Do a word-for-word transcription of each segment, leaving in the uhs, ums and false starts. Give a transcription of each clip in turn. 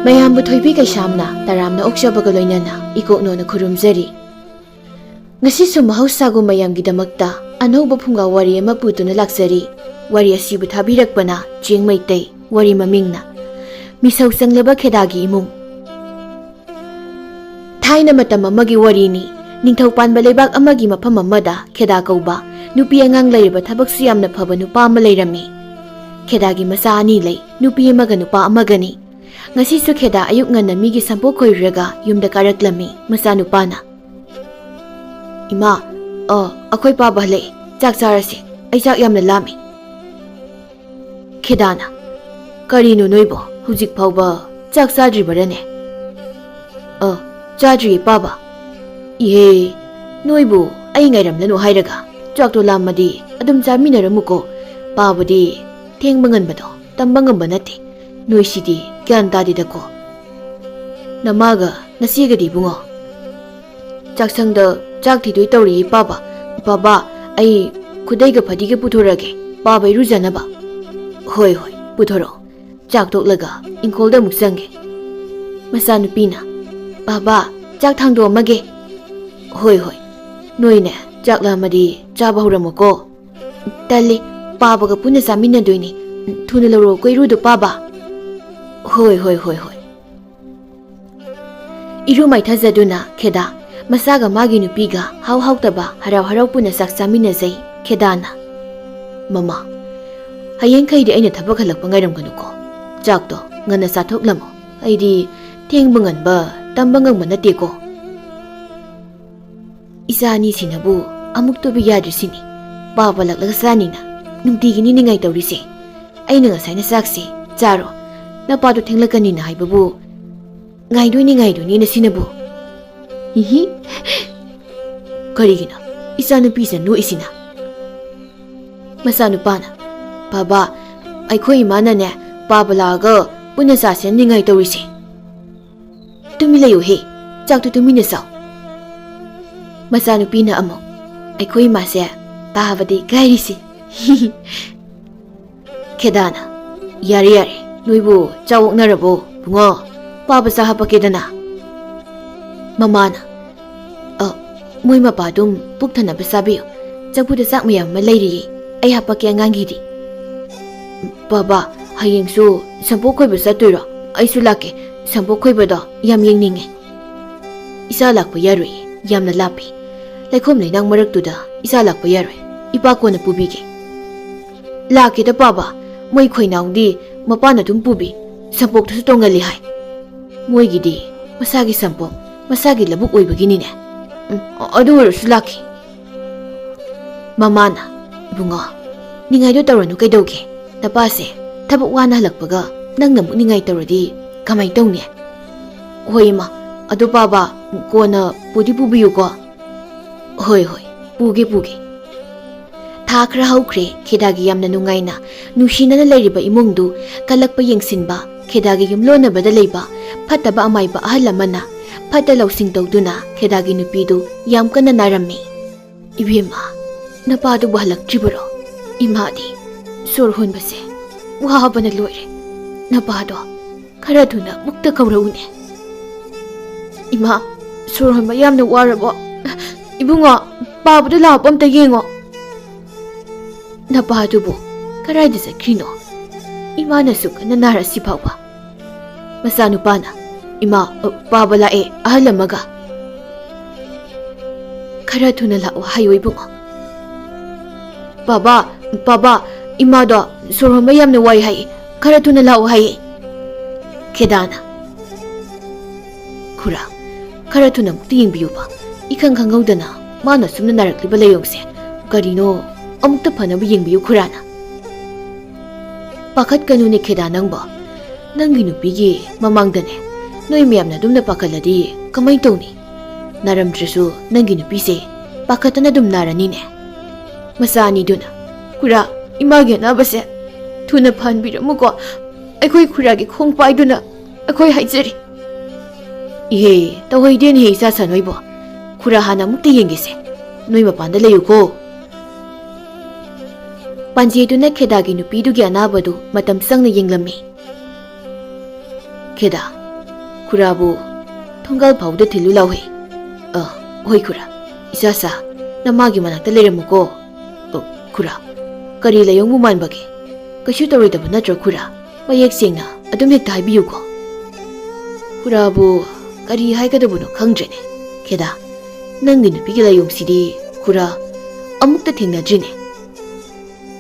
ꯃꯌꯥꯝꯕꯨ ꯊꯣꯏꯕꯤ ꯀꯩꯁꯥꯝꯅ ꯇꯔꯥꯝꯅ ꯑꯣꯛꯆꯕꯒ ꯂꯣꯏꯅꯅ ꯏꯀꯣꯛꯅꯣꯅ ꯈꯨꯔꯨꯝꯖꯔꯤ꯫ ꯉꯁꯤꯁꯨ ꯃꯍꯧꯁꯥꯒꯨꯝ ꯃꯌꯥꯝꯒꯤꯗꯃꯛꯇ ꯑꯅꯧꯕ ꯐꯨꯡꯒꯥ ꯋꯥꯔꯤ ꯑꯃ ꯄꯨꯗꯨꯅ ꯂꯥꯛꯆꯔꯤ꯫ ꯋꯥꯔꯤ ꯑꯁꯤꯕꯨ ꯊꯥꯕꯤꯔꯛꯄꯅ ꯆꯤꯡ ꯃꯩꯇꯩ, ꯋꯥꯔꯤ ꯃꯃꯤꯡꯅ ꯃꯤꯁꯧ ꯆꯪꯂꯕ ꯈꯦꯗꯥꯒꯤ ꯏꯃꯨꯡ꯫ ꯊꯥꯏꯅ ꯃꯇꯝ ꯑꯃꯒꯤ ꯋꯥꯔꯤꯅꯤ꯫ ꯅꯤꯡꯊꯧ ꯄꯥꯟꯕ ꯂꯩꯕꯥꯛ ꯑꯃꯒꯤ ꯃꯐꯝ ꯑꯃꯗ ꯈꯦꯗꯥ ꯀꯧꯕ ꯅꯨꯄꯤ ꯑꯉꯥꯡ ꯂꯩꯔꯕ ꯊꯕꯛꯁꯨ ꯌꯥꯝꯅ ꯐꯕ ꯅꯨꯄꯥ ꯑꯃ ꯂꯩꯔꯝꯃꯤ꯫ ꯈꯦꯗꯥꯒꯤ ꯃꯆꯥ ꯑꯅꯤ ꯂꯩ, ꯅꯨꯄꯤ ꯑꯃꯒ ꯅꯨꯄꯥ ꯑꯃꯒꯅꯤ꯫ ꯉꯁꯤꯁꯨ ꯈꯦꯗꯥ ꯑꯌꯨꯛ ꯉꯟꯅ ꯃꯤꯒꯤ ꯁꯝꯄꯣꯛ ꯈꯣꯏꯔꯨꯔꯒ ꯌꯨꯝꯗ ꯀꯥꯔꯛꯂꯝꯃꯤ ꯃꯆꯥꯅꯨꯄꯥꯅ꯫ "ꯏꯃꯥ, ꯑ, ꯑꯩꯈꯣꯏ ꯄꯥꯕ ꯍꯜꯂꯛꯑꯦ, ꯆꯥꯛ ꯆꯥꯔꯁꯤ, ꯑꯩ ꯆꯥꯛ ꯌꯥꯝꯅ ꯂꯥꯝꯃꯤ꯫" ꯈꯦꯗꯥꯅ, "ꯀꯔꯤꯅꯣ ꯅꯣꯏꯕꯣ, ꯍꯧꯖꯤꯛ ꯐꯥꯎꯕ ꯆꯥꯛ ꯆꯥꯗ꯭ꯔꯤꯕꯔꯅꯦ?" "ꯑ, ꯆꯥꯗ꯭ꯔꯤꯌꯦ ꯄꯥꯕ꯫" "ꯏꯍꯦ, ꯅꯣꯏꯕꯨ ꯑꯩ ꯉꯥꯏꯔꯝꯂꯅꯨ ꯍꯥꯏꯔꯒ ꯆꯥꯛꯇꯣ ꯂꯥꯝꯃꯗꯤ ꯑꯗꯨꯝ ꯆꯥꯃꯤꯟꯅꯔꯝꯃꯨꯀꯣ꯫ ꯄꯥꯕꯗꯤ ꯊꯦꯡꯕ ꯉꯟꯕꯗꯣ ꯇꯝꯕ ꯉꯝꯕ ꯅꯠꯇꯦ꯫ ꯅꯣꯏꯁꯤꯗꯤ ꯒ꯭ꯌꯥꯟ ꯇꯥꯗꯦꯗꯀꯣ꯫ ꯅꯃꯥꯒ ꯅꯆꯦꯒꯗꯤ ꯏꯕꯨꯡꯉꯣ?" "ꯆꯥꯛꯁꯪꯗ ꯆꯥꯛ ꯊꯤꯗꯣꯏ ꯇꯧꯔꯤꯌꯦ ꯄꯥꯕ꯫ ꯄꯥꯕ, ꯑꯩ ꯈꯨꯗꯩꯒ ꯐꯗꯤꯒ ꯄꯨꯊꯣꯔꯛꯑꯒꯦ, ꯄꯥꯕ ꯏꯔꯨꯖꯅꯕ꯫" "ꯍꯣꯏ, ꯍꯣꯏ, ꯄꯨꯊꯣꯔꯛꯑꯣ꯫ ꯆꯥꯛ ꯇꯣꯛꯂꯒ ꯏꯪꯈꯣꯜꯗ ꯑꯃꯨꯛ ꯆꯪꯒꯦ꯫" ꯃꯆꯥꯅꯨꯄꯤꯅ, "ꯄꯥꯕ, ꯆꯥꯛ ꯊꯥꯡꯗꯣꯛꯑꯝꯃꯒꯦ꯫" "ꯍꯣꯏ, ꯍꯣꯏ꯫ ꯅꯣꯏꯅꯦ, ꯆꯥꯛ ꯂꯥꯝꯃꯗꯤ ꯆꯥꯕ ꯍꯧꯔꯝꯃꯣꯀꯣ꯫" "ꯇꯜꯂꯤ, ꯄꯥꯕꯒ ꯄꯨꯟꯅ ꯆꯥꯃꯤꯟꯅꯗꯣꯏꯅꯤ꯫ ꯊꯨꯅ ꯂꯧꯔꯛꯑꯣ ꯀꯣ ꯏꯔꯨꯗꯣ ꯄꯥꯕ꯫" "ꯍꯣꯏ, ꯍꯣꯏ, ꯍꯣꯏ, ꯍꯣꯏ꯫" ꯏꯔꯨ ꯃꯥꯏꯊꯖꯗꯨꯅ ꯈꯦꯗꯥ ꯃꯆꯥꯒ ꯃꯥꯒꯤ ꯅꯨꯄꯤꯒ ꯍꯥꯎ ꯍꯥꯎꯇꯕ ꯍꯔꯥꯎ ꯍꯔꯥꯎ ꯄꯨꯟꯅ ꯆꯥꯛ ꯆꯥꯃꯤꯟꯅꯖꯩ꯫ ꯈꯦꯗꯥꯅ, "ꯃꯃꯥ, ꯍꯌꯦꯡꯈꯩꯗꯤ ꯑꯩꯅ ꯊꯕꯛ ꯍꯜꯂꯛꯄ ꯉꯥꯏꯔꯝꯒꯅꯨꯀꯣ꯫ ꯆꯥꯛꯇꯣ ꯉꯟꯅ ꯆꯥꯊꯣꯛꯂꯝꯃꯣ꯫ ꯑꯩꯗꯤ ꯊꯦꯡꯕ ꯉꯟꯕ ꯇꯝꯕ ꯉꯝꯕ ꯅꯠꯇꯦꯀꯣ꯫" "ꯏꯆꯥ ꯑꯅꯤꯁꯤꯅꯕꯨ ꯑꯃꯨꯛꯇꯕꯨ ꯌꯥꯗ꯭ꯔꯤꯁꯤꯅꯤ꯫ ꯄꯥꯕ ꯂꯥꯛꯂꯒ ꯆꯥꯅꯤꯅ ꯅꯨꯡꯇꯤꯒꯤ ꯅꯤꯡꯉꯥꯏ ꯇꯧꯔꯤꯁꯦ꯫ ꯑꯩꯅ ꯉꯁꯥꯏꯅ ꯆꯥꯛꯁꯦ ꯆꯥꯔꯣ, ꯅꯄꯥꯗꯣ ꯊꯦꯡꯂꯛꯀꯅꯤꯅ ꯍꯥꯏꯕꯕꯨ ꯉꯥꯏꯗꯣꯏꯅꯤ, ꯉꯥꯏꯗꯣꯏꯅꯤꯅ ꯁꯤꯅꯕꯨ꯫" ꯏꯍꯤ꯫ ꯀꯔꯤꯒꯤꯅꯣ ꯏꯆꯥꯅꯨꯄꯤꯁꯤꯅ ꯅꯣꯛꯏꯁꯤꯅ? ꯃꯆꯥꯅꯨꯄꯥꯅ, "ꯕꯥꯕꯥ, ꯑꯩꯈꯣꯏ ꯏꯃꯥꯅꯅꯦ ꯄꯥꯕ ꯂꯥꯛꯑꯒ ꯄꯨꯟꯅ ꯆꯥꯁꯦ ꯅꯤꯡꯉꯥꯏ ꯇꯧꯔꯤꯁꯦ꯫" "ꯇꯨꯃꯤꯟ ꯂꯩꯌꯨꯍꯦ, ꯆꯥꯛꯇꯨ ꯇꯨꯃꯤꯟꯅ ꯆꯥꯎ꯫" ꯃꯆꯥꯅꯨꯄꯤꯅ ꯑꯃꯨꯛ, "ꯑꯩꯈꯣꯏ ꯏꯃꯥꯁꯦ ꯄꯥꯕꯗꯤ ꯀꯥꯏꯔꯤꯁꯤ꯫" ꯈꯦꯗꯥꯅ, "ꯌꯥꯔꯦ, ꯌꯥꯔꯦ, ꯅꯣꯏꯕꯨ ꯆꯥꯛ ꯑꯣꯛꯅꯔꯕꯣ, ꯕꯨꯡꯉꯣ?" ꯄꯥꯕ ꯆꯥ ꯍꯥꯄꯛꯀꯦꯗꯅ꯫ ꯃꯃꯥꯅ, "ꯑ, ꯃꯣꯏ ꯃꯄꯥ ꯑꯗꯨꯝ ꯄꯨꯛ ꯊꯟꯅꯕ ꯆꯥꯕꯤꯌꯨ꯫ ꯆꯐꯨꯗ ꯆꯥꯛ ꯃꯌꯥꯝ ꯑꯃ ꯂꯩꯔꯤꯌꯦ꯫ ꯑꯩ ꯍꯥꯄꯛꯀꯦ ꯑꯉꯥꯡꯒꯤꯗꯤ꯫" "ꯕꯥꯕꯥ, ꯍꯌꯦꯡꯁꯨ ꯁꯝꯄꯣꯛ ꯈꯣꯏꯕ ꯆꯠꯇꯣꯏꯔꯣ? ꯑꯩꯁꯨ ꯂꯥꯛꯀꯦ꯫ ꯁꯝꯄꯣꯛ ꯈꯣꯏꯕꯗꯣ ꯌꯥꯝ ꯌꯦꯡꯅꯤꯡꯉꯦ꯫" "ꯏꯆꯥ ꯂꯥꯛꯄ ꯌꯥꯔꯣꯏꯌꯦ, ꯌꯥꯝꯅ ꯂꯥꯞꯄꯤ꯫ ꯂꯩꯈꯣꯝ ꯂꯩꯅꯥꯡ ꯃꯔꯛꯇꯨꯗ ꯏꯆꯥ ꯂꯥꯛꯄ ꯌꯥꯔꯣꯏ꯫ ꯏꯄꯥ ꯀꯣꯟꯅ ꯄꯨꯕꯤꯒꯦ꯫" "ꯂꯥꯛꯀꯦꯗ ꯄꯥꯕ, ꯃꯣꯏ ꯈꯣꯏꯅꯥꯎꯗꯤ ꯃꯄꯥꯅ ꯑꯗꯨꯝ ꯄꯨꯕꯤ꯫ ꯁꯝꯄꯣꯛꯇꯁꯨ ꯇꯣꯡꯍꯜꯂꯤ ꯍꯥꯏ꯫ ꯃꯣꯏꯒꯤꯗꯤ ꯃꯁꯥꯒꯤ ꯁꯝꯄꯣꯛ, ꯃꯁꯥꯒꯤ ꯂꯧꯕꯨꯛ ꯑꯣꯏꯕꯒꯤꯅꯤꯅꯦ꯫ ꯎꯝ, ꯑꯗꯨ ꯑꯣꯏꯔꯁꯨ ꯂꯥꯛꯈꯤ꯫" ꯃꯃꯥꯅ, "ꯏꯕꯨꯡꯉꯣ, ꯅꯤꯡꯉꯥꯏꯗꯣ ꯇꯧꯔꯅꯨ ꯀꯩꯗꯧꯒꯦ? ꯅꯄꯥꯁꯦ ꯊꯕꯛ ꯋꯥꯅ ꯍꯜꯂꯛꯄꯒ ꯅꯪꯅ ꯑꯃꯨꯛ ꯅꯤꯡꯉꯥꯏ ꯇꯧꯔꯗꯤ ꯀꯃꯥꯏ ꯇꯧꯅꯤ?" "ꯍꯣꯏ ꯏꯃꯥ, ꯑꯗꯣ ꯄꯥꯕ ꯀꯣꯟꯅ ꯄꯨꯗꯤ ꯄꯨꯕꯤꯌꯨꯀꯣ꯫" "ꯍꯣꯏ, ꯍꯣꯏ, ꯄꯨꯒꯦ, ꯄꯨꯒꯦ꯫" ꯊꯥ ꯈꯔ ꯍꯧꯈ꯭ꯔꯦ꯫ ꯈꯦꯗꯥꯒꯤ ꯌꯥꯝꯅ ꯅꯨꯡꯉꯥꯏꯅ, ꯅꯨꯡꯁꯤꯅꯅ ꯂꯩꯔꯤꯕ ꯏꯃꯨꯡꯗꯨ ꯀꯜꯂꯛꯄ ꯌꯦꯡꯁꯤꯟꯕ, ꯈꯦꯗꯥꯒꯤ ꯌꯨꯝꯂꯣꯟꯅꯕꯗ ꯂꯩꯕ ꯐꯠꯇꯕ ꯑꯃꯥꯏꯕ ꯑꯍꯜ ꯑꯃꯅ ꯐꯠꯇ ꯂꯧꯁꯤꯡ ꯇꯧꯗꯨꯅ ꯈꯦꯗꯥꯒꯤ ꯅꯨꯄꯤꯗꯨ ꯌꯥꯝ ꯀꯟꯅ ꯅꯥꯔꯝꯃꯤ꯫ "ꯏꯕꯦꯝꯃ, ꯅꯄꯥꯗꯨꯕꯨ ꯍꯜꯂꯛꯇ꯭ꯔꯤꯕꯔꯣ? ꯏꯃꯥꯗꯤ ꯁꯣꯔ ꯍꯣꯟꯕꯁꯦ ꯋꯥꯕꯅ ꯂꯣꯏꯔꯦ꯫ ꯅꯄꯥꯗꯣ ꯈꯔ ꯊꯨꯅ ꯑꯃꯨꯛꯇ ꯀꯧꯔꯛꯎꯅꯦ꯫" "ꯏꯃꯥ, ꯁꯣꯔ ꯍꯣꯟꯕ ꯌꯥꯝꯅ ꯋꯥꯔꯕꯣ? ꯏꯕꯨꯡꯉꯣ, ꯄꯥꯕꯗ ꯂꯥꯛꯄ ꯑꯝꯇ ꯌꯦꯡꯉꯣ꯫" "ꯅꯄꯥꯗꯨꯕꯨ ꯀꯗꯥꯏꯗ ꯆꯠꯈ꯭ꯔꯤꯅꯣ? ꯏꯃꯥꯅꯁꯨ ꯀꯟꯅ ꯅꯥꯔꯁꯤ ꯐꯥꯎꯕ꯫" ꯃꯆꯥꯅꯨꯄꯥꯅ, "ꯏꯃꯥ, ꯄꯥꯕ ꯂꯥꯛꯑꯦ, ꯑꯍꯜ ꯑꯃꯒ꯫" "ꯈꯔ ꯊꯨꯅ ꯂꯥꯛꯑꯣ ꯍꯥꯏꯌꯣ ꯏꯕꯨꯡꯉꯣ꯫" "ꯄꯥꯕ, ꯄꯥꯕ, ꯏꯃꯥꯗꯣ ꯁꯣꯔ ꯍꯣꯟꯕ ꯌꯥꯝꯅ ꯋꯥꯏ ꯍꯥꯏꯌꯦ, ꯈꯔ ꯊꯨꯅ ꯂꯥꯛꯑꯣ ꯍꯥꯏꯌꯦ꯫" ꯈꯦꯗꯥꯅ, "ꯈꯨꯔꯥ, ꯈꯔ ꯊꯨꯅ ꯑꯃꯨꯛꯇ ꯌꯦꯡꯕꯤꯌꯨꯕ꯫ ꯏꯈꯪ ꯈꯪꯍꯧꯗꯅ ꯃꯥꯅ ꯁꯨꯝꯅ ꯅꯥꯔꯛꯂꯤꯕ ꯂꯥꯏꯑꯣꯡꯁꯦ ꯀꯔꯤꯅꯣ, ꯑꯃꯨꯛꯇ ꯐꯅꯕ ꯌꯦꯡꯕꯤꯌꯨ ꯈꯨꯔꯥꯅ꯫" "ꯄꯥꯈꯠꯀꯅꯨꯅꯦ ꯈꯦꯗꯥ ꯅꯪꯕꯣ꯫ ꯅꯪꯒꯤ ꯅꯨꯄꯤꯒꯤ ꯃꯃꯥꯡꯗꯅꯦ ꯅꯣꯏ ꯃꯌꯥꯝꯅ ꯑꯗꯨꯝꯅ ꯄꯥꯈꯠꯂꯗꯤ ꯀꯃꯥꯏ ꯇꯧꯅꯤ? ꯅꯥꯔꯝꯗ꯭ꯔꯁꯨ ꯅꯪꯒꯤ ꯅꯨꯄꯤꯁꯦ ꯄꯥꯈꯠꯇꯅ ꯑꯗꯨꯝ ꯅꯥꯔꯅꯤꯅꯦ꯫" ꯃꯆꯥ ꯑꯅꯤꯗꯨꯅ, "ꯈꯨꯔꯥ, ꯏꯃꯥꯒꯤ ꯑꯅꯥꯕꯁꯦ ꯊꯨꯅ ꯐꯍꯟꯕꯤꯔꯝꯃꯨꯀꯣ꯫ ꯑꯩꯈꯣꯏ ꯈꯨꯔꯥꯒꯤ ꯈꯣꯡ ꯄꯥꯏꯗꯨꯅ ꯑꯩꯈꯣꯏ ꯍꯥꯏꯖꯔꯤ꯫" "ꯏꯍꯦ, ꯇꯧꯍꯩꯗꯦꯅꯦꯍꯦ ꯏꯆꯥ ꯁꯥꯅꯣꯏꯕꯣ꯫ ꯈꯨꯔꯥ ꯍꯥꯟꯅ ꯑꯃꯨꯛꯇ ꯌꯦꯡꯒꯦꯁꯦ꯫ ꯅꯣꯏ ꯃꯄꯥꯟꯗ ꯂꯩꯌꯨꯀꯣ꯫" ꯄꯥꯟꯖꯦꯗꯨꯅ ꯈꯦꯗꯥꯒꯤ ꯅꯨꯄꯤꯗꯨꯒꯤ ꯑꯅꯥꯕꯗꯨ ꯃꯇꯝ ꯆꯪꯅ ꯌꯦꯡꯂꯝꯃꯤ꯫ "ꯈꯦꯗꯥ, ꯈꯨꯔꯥꯕꯨ ꯊꯣꯡꯒꯥꯜ ꯐꯥꯎꯗ ꯊꯤꯜꯂꯨ ꯂꯥꯎꯍꯦ꯫ ꯑ, ꯍꯣꯏ ꯈꯨꯔꯥ꯫ ꯏꯆꯥꯁꯥ, ꯅꯃꯥꯒꯤ ꯃꯅꯥꯛꯇ ꯂꯩꯔꯝꯃꯨꯀꯣ꯫ ꯑ, ꯈꯨꯔꯥ, ꯀꯔꯤ ꯂꯥꯏꯑꯣꯡꯕꯨ ꯃꯥꯟꯕꯒꯦ? ꯀꯩꯁꯨ ꯇꯧꯔꯣꯏꯗꯕ ꯅꯠꯇ꯭ꯔꯣ ꯈꯨꯔꯥ? ꯃꯌꯦꯛ ꯁꯦꯡꯅ ꯑꯗꯨꯝ ꯍꯦꯛꯇ ꯍꯥꯏꯕꯤꯌꯨꯀꯣ꯫ ꯈꯨꯔꯥꯕꯨ ꯀꯔꯤ ꯍꯥꯏꯒꯗꯕꯅꯣ ꯈꯪꯗ꯭ꯔꯦꯅꯦ꯫ ꯈꯦꯗꯥ, ꯅꯪꯒꯤ ꯅꯨꯄꯤꯒꯤ ꯂꯥꯏꯑꯣꯡꯁꯤꯗꯤ ꯈꯨꯔꯥ ꯑꯃꯨꯛꯇ ꯊꯦꯡꯅꯗ꯭ꯔꯤꯅꯦ꯫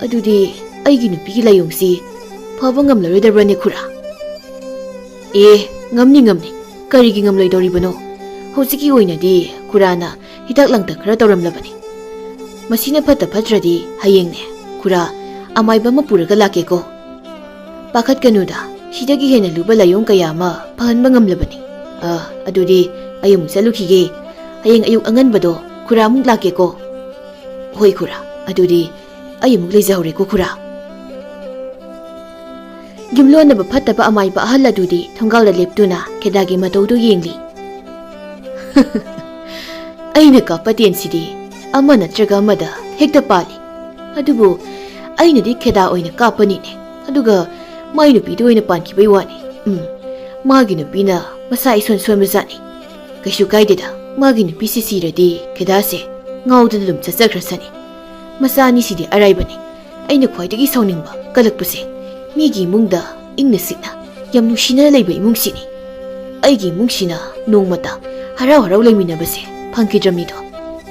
ꯑꯗꯨꯗꯤ ꯑꯩꯒꯤ ꯅꯨꯄꯤꯒꯤ ꯂꯥꯏꯑꯣꯡꯁꯤ ꯐꯕ ꯉꯝꯂꯔꯣꯏꯗꯕ꯭ꯔꯅꯦ ꯈꯨꯔꯥ? ꯑꯦ, ꯉꯝꯅꯤ, ꯉꯝꯅꯤ꯫ ꯀꯔꯤꯒꯤ ꯉꯝꯂꯣꯏꯗꯧꯔꯤꯕꯅꯣ? ꯍꯧꯖꯤꯛꯀꯤ ꯑꯣꯏꯅꯗꯤ ꯈꯨꯔꯥꯅ ꯍꯤꯗꯥꯛ ꯂꯥꯡꯊꯛ ꯈꯔ ꯇꯧꯔꯝꯂꯕꯅꯤ꯫ ꯃꯁꯤꯅ ꯐꯠꯇ ꯐꯠꯇ꯭ꯔꯗꯤ ꯍꯌꯦꯡꯅꯦ, ꯈꯨꯔꯥ ꯑꯃꯥꯏꯕ ꯑꯃ ꯄꯨꯔꯒ ꯂꯥꯛꯀꯦꯀꯣ꯫ ꯄꯥꯈꯠꯀꯅꯨꯗ, ꯁꯤꯗꯒꯤ ꯍꯦꯟꯅ ꯂꯨꯕ ꯂꯥꯏꯑꯣꯡ ꯀꯌꯥ ꯑꯃ ꯐꯍꯟꯕ ꯉꯝꯂꯕꯅꯤ꯫ ꯑ, ꯑꯗꯨꯗꯤ ꯑꯩ ꯑꯃꯨꯛ ꯆꯠꯂꯨꯈꯤꯒꯦ꯫ ꯍꯌꯦꯡ ꯑꯌꯨꯛ ꯑꯉꯟꯕꯗꯣ ꯈꯨꯔꯥ ꯑꯃꯨꯛ ꯂꯥꯛꯀꯦꯀꯣ꯫ ꯍꯣꯏ ꯈꯨꯔꯥ, ꯑꯗꯨꯗꯤ ꯑꯩ ꯑꯃꯨꯛ ꯂꯩꯖꯍꯧꯔꯦꯀꯣ ꯈꯨꯔꯥ꯫ ꯌꯨꯝꯂꯣꯟꯅꯕ ꯐꯠꯇꯕ ꯑꯃꯥꯏꯕ ꯑꯍꯜ ꯑꯗꯨꯗꯤ ꯊꯣꯡꯒꯥꯜꯗ ꯂꯦꯞꯇꯨꯅ ꯈꯦꯗꯥꯒꯤ ꯃꯇꯧꯗꯨ ꯌꯦꯡꯂꯤ꯫ ꯑꯩꯅ ꯀꯥꯞꯄ ꯇꯦꯟꯁꯤꯗꯤ ꯑꯃ ꯅꯠꯇ꯭ꯔꯒ ꯑꯃꯗ ꯍꯦꯛꯇ ꯄꯥꯜꯂꯤ꯫ ꯑꯗꯨꯕꯨ ꯑꯩꯅꯗꯤ ꯈꯦꯗꯥ ꯑꯣꯏꯅ ꯀꯥꯞꯄꯅꯤꯅꯦ꯫ ꯑꯗꯨꯒ ꯃꯥꯏ ꯅꯨꯄꯤꯗ ꯑꯣꯏꯅ ꯄꯥꯟꯈꯤꯕꯩ ꯋꯥꯅꯤ꯫ ꯎꯝ, ꯃꯥꯒꯤ ꯅꯨꯄꯤꯅ ꯃꯁꯥ ꯏꯁꯣꯟ ꯁꯣꯟꯕꯖꯥꯠꯅꯤ꯫ ꯀꯩꯁꯨ ꯀꯥꯏꯗꯦꯗ, ꯃꯥꯒꯤ ꯅꯨꯄꯤꯁꯤ ꯁꯤꯔꯗꯤ ꯈꯦꯗꯥꯁꯦ ꯉꯥꯎꯗꯅ ꯑꯗꯨꯝ ꯆꯠꯆꯈ꯭ꯔꯁꯅꯤ꯫ ꯃꯆꯥ ꯑꯅꯤꯁꯤꯗꯤ ꯑꯔꯥꯏꯕꯅꯤ꯫ ꯑꯩꯅ ꯈ꯭ꯋꯥꯏꯗꯒꯤ ꯁꯥꯎꯅꯤꯡꯕ, ꯀꯜꯂꯛꯄꯁꯦ ꯃꯤꯒꯤ ꯏꯃꯨꯡꯗ ꯏꯪꯅ ꯆꯤꯛꯅ ꯌꯥꯝ ꯅꯨꯡꯁꯤꯅꯅ ꯂꯩꯕ ꯏꯃꯨꯡꯁꯤꯅꯤ꯫ ꯑꯩꯒꯤ ꯏꯃꯨꯡꯁꯤꯅ ꯅꯣꯡꯃꯇ ꯍꯔꯥꯎ ꯍꯔꯥꯎ ꯂꯩꯃꯤꯟꯅꯕꯁꯦ ꯐꯪꯈꯤꯗ꯭ꯔꯕꯅꯤꯗꯣ꯫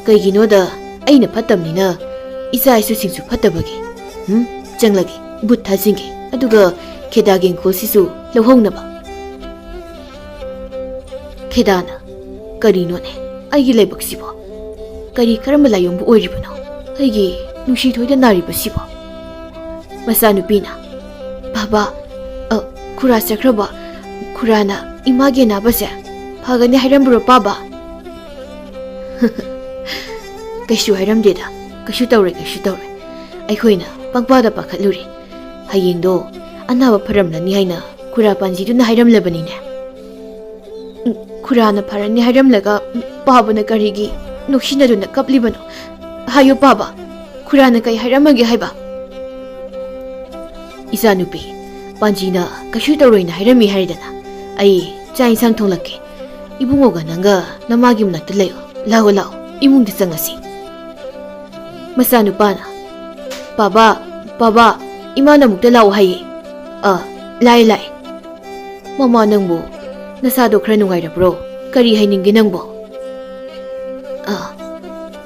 ꯀꯩꯒꯤꯅꯣꯗ ꯑꯩꯅ ꯐꯠꯇꯕꯅꯤꯅ ꯏꯆꯥ ꯏꯁꯨꯁꯤꯡꯁꯨ ꯐꯠꯇꯕꯒꯤ꯫ ꯍꯨꯝ, ꯆꯪꯂꯒꯦ, ꯕꯨꯠ ꯊꯥꯖꯤꯟꯒꯦ, ꯑꯗꯨꯒ ꯈꯦꯗꯥꯒꯤ ꯏꯪꯈꯣꯜꯁꯤꯁꯨ ꯂꯧꯍꯧꯅꯕ꯫ ꯈꯦꯗꯥꯅ, ꯀꯔꯤꯅꯣꯅꯦ ꯑꯩꯒꯤ ꯂꯥꯏꯕꯛꯁꯤꯕꯣ? ꯀꯔꯤ ꯀꯔꯝꯕ ꯂꯥꯏꯑꯣꯡꯕꯨ ꯑꯣꯏꯔꯤꯕꯅꯣ ꯑꯩꯒꯤ ꯅꯨꯡꯁꯤ ꯊꯣꯏꯗ ꯅꯥꯔꯤꯕꯁꯤꯕꯣ? ꯃꯆꯥꯅꯨꯄꯤꯅ, ꯕꯥꯕꯥ, ꯑ, ꯈꯨꯔꯥ ꯆꯠꯈ꯭ꯔꯕ? ꯈꯨꯔꯥꯅ ꯏꯃꯥꯒꯤ ꯑꯅꯥꯕꯁꯦ ꯐꯒꯅꯤ ꯍꯥꯏꯔꯝꯕ꯭ꯔꯣ ꯄꯥꯕ? ꯀꯩꯁꯨ ꯍꯥꯏꯔꯝꯗꯦꯗ, ꯀꯩꯁꯨ ꯇꯧꯔꯣꯏ, ꯀꯩꯁꯨ ꯇꯧꯔꯣꯏ꯫ ꯑꯩꯈꯣꯏꯅ ꯄꯪꯄꯥꯗ ꯄꯥꯈꯠꯂꯨꯔꯦ꯫ ꯍꯌꯦꯡꯗꯣ ꯑꯅꯥꯕ ꯐꯔꯝꯂꯅꯤ ꯍꯥꯏꯅ ꯈꯨꯔꯥ ꯄꯥꯟꯖꯤꯗꯨꯅ ꯍꯥꯏꯔꯝꯂꯕꯅꯤꯅꯦ꯫ ꯎꯝ, ꯈꯨꯔꯥꯅ ꯐꯔꯅꯤ ꯍꯥꯏꯔꯝꯂꯒ ꯄꯥꯕꯅ ꯀꯔꯤꯒꯤ ꯅꯣꯛꯁꯤꯟꯅꯗꯨꯅ ꯀꯞꯂꯤꯕꯅꯣ? ꯍꯥꯏꯌꯨ ꯄꯥꯕ, ꯈꯨꯔꯥꯅ ꯀꯩ ꯍꯥꯏꯔꯝꯃꯒꯦ ꯍꯥꯏꯕ? ꯏꯆꯥꯅꯨꯄꯤ, ꯄꯥꯟꯖꯤꯅ ꯀꯩꯁꯨ ꯇꯧꯔꯣꯏꯅ ꯍꯥꯏꯔꯝꯃꯤ ꯍꯥꯏꯔꯗꯅ꯫ ꯑꯩ ꯆꯥꯛ ꯏꯟꯁꯥꯡ ꯊꯣꯡꯂꯛꯀꯦ꯫ ꯏꯕꯨꯡꯉꯣꯒ ꯅꯪꯒ ꯅꯃꯥꯒꯤ ꯃꯅꯥꯛꯇ ꯂꯩꯌꯣ꯫ ꯂꯥꯛꯑꯣ, ꯂꯥꯛꯑꯣ, ꯏꯃꯨꯡꯗ ꯆꯪꯉꯁꯤ꯫ ꯃꯆꯥꯅꯨꯄꯥꯅ, "ꯄꯥꯕꯥ, ꯄꯥꯕꯥ, ꯏꯃꯥꯅ ꯑꯃꯨꯛꯇ ꯂꯥꯛꯑꯣ ꯍꯥꯏꯌꯦ꯫" "ꯑ, ꯂꯥꯛꯑꯦ, ꯂꯥꯛꯑꯦ꯫" "ꯃꯃꯥ, ꯅꯪꯕꯨ ꯅꯁꯥꯗꯣ ꯈꯔ ꯅꯨꯡꯉꯥꯏꯔꯕ꯭ꯔꯣ? ꯀꯔꯤ ꯍꯥꯏꯅꯤꯡꯒꯦ ꯅꯪꯕꯣ?" "ꯑ,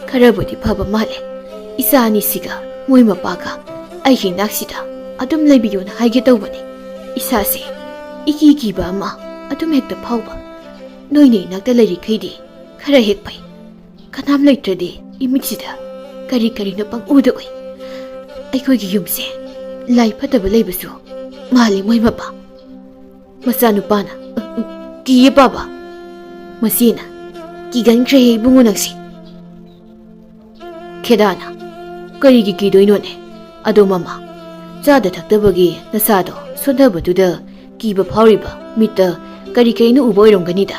ꯈꯔꯕꯨꯗꯤ ꯐꯕ ꯃꯥꯜꯂꯦ꯫ ꯏꯆꯥ ꯑꯅꯤꯁꯤꯒ ꯃꯣꯏ ꯃꯄꯥꯒ ꯑꯩꯒꯤ ꯏꯅꯥꯛꯁꯤꯗ ꯑꯗꯨꯝ ꯂꯩꯕꯤꯌꯨꯅ ꯍꯥꯏꯒꯦ ꯇꯧꯕꯅꯤ꯫ ꯏꯁꯥꯁꯦ ꯏꯀꯤ ꯀꯤꯕ ꯑꯃ ꯑꯗꯨꯝ ꯍꯦꯛꯇ ꯐꯥꯎꯕ꯫ ꯅꯣꯏꯅ ꯏꯅꯥꯛꯇ ꯂꯩꯔꯤꯈꯩꯗꯤ ꯈꯔ ꯍꯦꯛ ꯐꯩ꯫ ꯀꯅꯥꯝ ꯂꯩꯇ꯭ꯔꯗꯤ ꯏꯃꯤꯠꯁꯤꯗ ꯀꯔꯤ ꯀꯔꯤꯅꯣ ꯄꯪꯎꯗ ꯎꯏ꯫ ꯑꯩꯈꯣꯏꯒꯤ ꯌꯨꯝꯁꯦ ꯂꯥꯏ ꯐꯠꯇꯕ ꯂꯩꯕꯁꯨ ꯃꯥꯜꯂꯤ ꯃꯣꯏ ꯃꯄꯥ꯫" ꯃꯆꯥꯅꯨꯄꯥꯅ, "ꯀꯤꯌꯦ ꯄꯥꯕ꯫" ꯃꯆꯦꯅ, "ꯀꯤꯒꯟꯈ꯭ꯔꯦ ꯏꯕꯨꯡꯉꯣ ꯅꯪꯁꯦ꯫" ꯈꯦꯗꯥꯅ, "ꯀꯔꯤꯒꯤ ꯀꯤꯗꯣꯏꯅꯣꯅꯦ? ꯑꯗꯣ ꯃꯃꯥ, ꯆꯥꯗ ꯊꯛꯇꯕꯒꯤ ꯅꯁꯥꯗꯣ ꯁꯣꯟꯊꯕꯗꯨꯗ ꯀꯤꯕ ꯐꯥꯎꯔꯤꯕ ꯃꯤꯠꯇ ꯀꯔꯤ ꯀꯔꯤꯅꯣ ꯎꯕ ꯑꯣꯏꯔꯝꯒꯅꯤꯗ꯫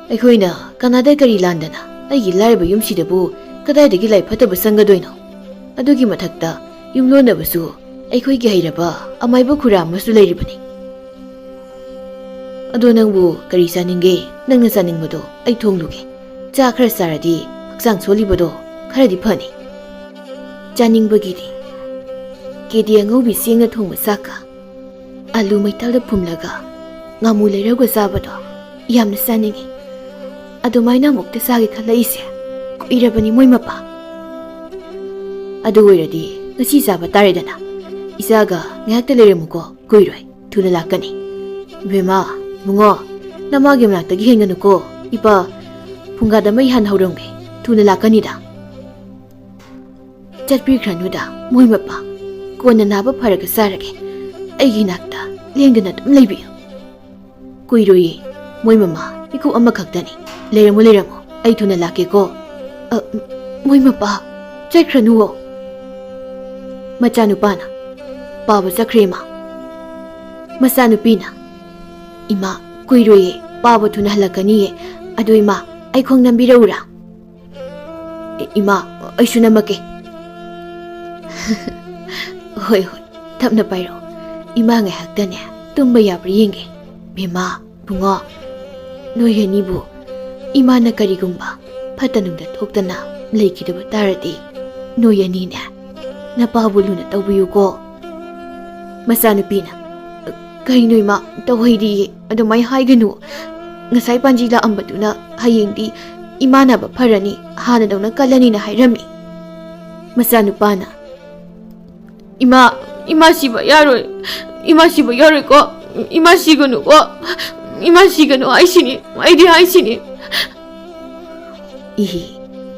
ꯑꯩꯈꯣꯏꯅ ꯀꯅꯥꯗ ꯀꯔꯤ ꯂꯥꯟꯗꯅ ꯑꯩꯒꯤ ꯂꯥꯏꯔꯕ ꯌꯨꯝꯁꯤꯗꯕꯨ ꯀꯗꯥꯏꯗꯒꯤ ꯂꯥꯏ ꯐꯠꯇꯕ ꯆꯪꯒꯗꯣꯏꯅꯣ? ꯑꯗꯨꯒꯤ ꯃꯊꯛꯇ ꯌꯨꯝꯂꯣꯟꯅꯕꯁꯨ ꯑꯩꯈꯣꯏꯒꯤ ꯍꯩꯔꯕ ꯑꯃꯥꯏꯕ ꯈꯨꯔꯥ ꯑꯃꯁꯨ ꯂꯩꯔꯤꯕꯅꯤ꯫ ꯑꯗꯣ ꯅꯪꯕꯨ ꯀꯔꯤ ꯆꯥꯅꯤꯡꯒꯦ? ꯅꯪꯅ ꯆꯥꯅꯤꯡꯕꯗꯣ ꯑꯩ ꯊꯣꯡꯂꯨꯒꯦ꯫ ꯆꯥ ꯈꯔ ꯆꯥꯔꯗꯤ ꯍꯛꯆꯥꯡ ꯁꯣꯜꯂꯤꯕꯗꯣ ꯈꯔꯗꯤ ꯐꯅꯤ꯫" ꯆꯥꯅꯤꯡꯕꯒꯤꯗꯤ ꯀꯦꯗꯤ ꯑꯉꯧꯕꯤ ꯆꯦꯡꯅ ꯊꯣꯡꯕ ꯆꯥꯛꯀ ꯑꯂꯨ ꯃꯩꯇꯥꯜꯗ ꯐꯨꯝꯂꯒ ꯉꯥꯃꯨ ꯂꯩꯔꯧꯒ ꯆꯥꯕꯗꯣ ꯌꯥꯝꯅ ꯆꯥꯅꯤꯡꯉꯤ꯫ ꯑꯗꯨꯃꯥꯏꯅ ꯑꯃꯨꯛꯇ ꯆꯥꯒꯦ ꯈꯜꯂꯛꯏꯁꯦ ꯀꯨꯏꯔꯕꯅꯤ ꯃꯣꯏ ꯃꯄꯥ꯫ "ꯑꯗꯨ ꯑꯣꯏꯔꯗꯤ ꯉꯁꯤ ꯆꯥꯕ ꯇꯥꯔꯦꯗꯅ꯫ ꯏꯆꯥꯒ ꯉꯥꯏꯍꯥꯛꯇ ꯂꯩꯔꯝꯃꯨꯀꯣ, ꯀꯨꯏꯔꯣꯏ, ꯊꯨꯅ ꯂꯥꯛꯀꯅꯤ꯫" "ꯕꯦꯝꯃ, ꯏꯕꯨꯡꯉꯣ, ꯅꯃꯥꯒꯤ ꯃꯅꯥꯛꯇꯒꯤ ꯍꯦꯟꯒꯅꯨꯀꯣ꯫ ꯏꯄꯥ ꯐꯨꯡꯒꯥꯗ ꯃꯩ ꯍꯥꯟꯅ ꯍꯧꯔꯝꯒꯦ, ꯊꯨꯅ ꯂꯥꯛꯀꯅꯤꯗ꯫" "ꯆꯠꯄꯤꯈ꯭ꯔꯅꯨꯗ ꯃꯣꯏ ꯃꯄꯥ, ꯀꯣꯟꯅ ꯅꯥꯕ ꯐꯔꯒ ꯆꯥꯔꯒꯦ꯫ ꯑꯩꯒꯤ ꯅꯥꯛꯇ ꯂꯦꯡꯗꯅ ꯑꯗꯨꯝ ꯂꯩꯕꯤꯌꯨ꯫" "ꯀꯨꯏꯔꯣꯏꯌꯦ ꯃꯣꯏ ꯃꯃꯥ, ꯃꯤꯀꯨꯞ ꯑꯃꯈꯛꯇꯅꯤ꯫ ꯂꯩꯔꯝꯃꯨ, ꯂꯩꯔꯝꯃꯨ, ꯑꯩ ꯊꯨꯅ ꯂꯥꯛꯀꯦꯀꯣ꯫" "ꯑ, ꯃꯣꯏ ꯃꯄꯥ, ꯆꯠꯈ꯭ꯔꯅꯨꯋꯣ꯫" ꯃꯆꯥꯅꯨꯄꯥꯅ, "ꯄꯥꯕ ꯆꯠꯈ꯭ꯔꯦ ꯏꯃꯥ꯫" ꯃꯆꯥꯅꯨꯄꯤꯅ, "ꯏꯃꯥ, ꯀꯨꯏꯔꯣꯏꯌꯦ, ꯄꯥꯕ ꯊꯨꯅ ꯍꯜꯂꯛꯀꯅꯤꯌꯦ꯫ ꯑꯗꯣ ꯏꯃꯥ, ꯑꯩ ꯈꯣꯡ ꯅꯝꯕꯤꯔꯛꯎꯔꯥ?" "ꯑꯦ, ꯏꯃꯥ, ꯑꯩꯁꯨ ꯅꯝꯃꯛꯀꯦ꯫" "ꯍꯣꯏ, ꯍꯣꯏ, ꯇꯞꯅ ꯄꯥꯏꯔꯛꯑꯣ꯫ ꯏꯃꯥ ꯉꯥꯏꯍꯥꯛꯇꯅꯦ ꯇꯨꯝꯕ ꯌꯥꯕ꯭ꯔꯥ ꯌꯦꯡꯒꯦ꯫" "ꯕꯦꯝꯃ, ꯏꯕꯨꯡꯉꯣ, ꯅꯣꯏ ꯑꯅꯤꯕꯨ ꯏꯃꯥꯅ ꯀꯔꯤꯒꯨꯝꯕ ꯐꯠꯇ ꯅꯨꯡꯗ ꯊꯣꯛꯇꯅ ꯂꯩꯈꯤꯗꯕ ꯇꯥꯔꯗꯤ, ꯅꯣꯏ ꯑꯅꯤꯅꯦ ꯅꯄꯥꯕꯨ ꯂꯨꯅ ꯇꯧꯕꯤꯌꯨꯀꯣ꯫ ꯃꯆꯥꯅꯨꯄꯤꯅ, "ꯀꯩꯅꯣ ꯏꯃꯥ, ꯇꯧꯍꯩꯗꯤꯌꯦ, ꯑꯗꯨꯃꯥꯏ ꯍꯥꯏꯒꯅꯨ꯫ ꯉꯁꯥꯏ ꯄꯥꯟꯖꯤ ꯂꯥꯛꯑꯝꯕꯗꯨꯅ ꯍꯌꯦꯡꯗꯤ ꯏꯃꯥ ꯅꯥꯕ ꯐꯔꯅꯤ, ꯍꯥꯟꯅꯗꯧꯅ ꯀꯜꯂꯅꯤꯅ ꯍꯥꯏꯔꯝꯃꯤ꯫" ꯃꯆꯥꯅꯨꯄꯥꯅ, "ꯏꯃꯥ, ꯏꯃꯥ ꯁꯤꯕ ꯌꯥꯔꯣꯏ꯫ ꯏꯃꯥ ꯁꯤꯕ ꯌꯥꯔꯣꯏꯀꯣ꯫ ꯏꯃꯥ ꯁꯤꯒꯅꯨꯀꯣ꯫ ꯏꯃꯥ ꯁꯤꯒꯅꯨ ꯍꯥꯏꯁꯤꯅꯤ꯫ ꯑꯩꯗꯤ ꯍꯥꯏꯁꯤꯅꯤ꯫" "ꯏꯍꯤ,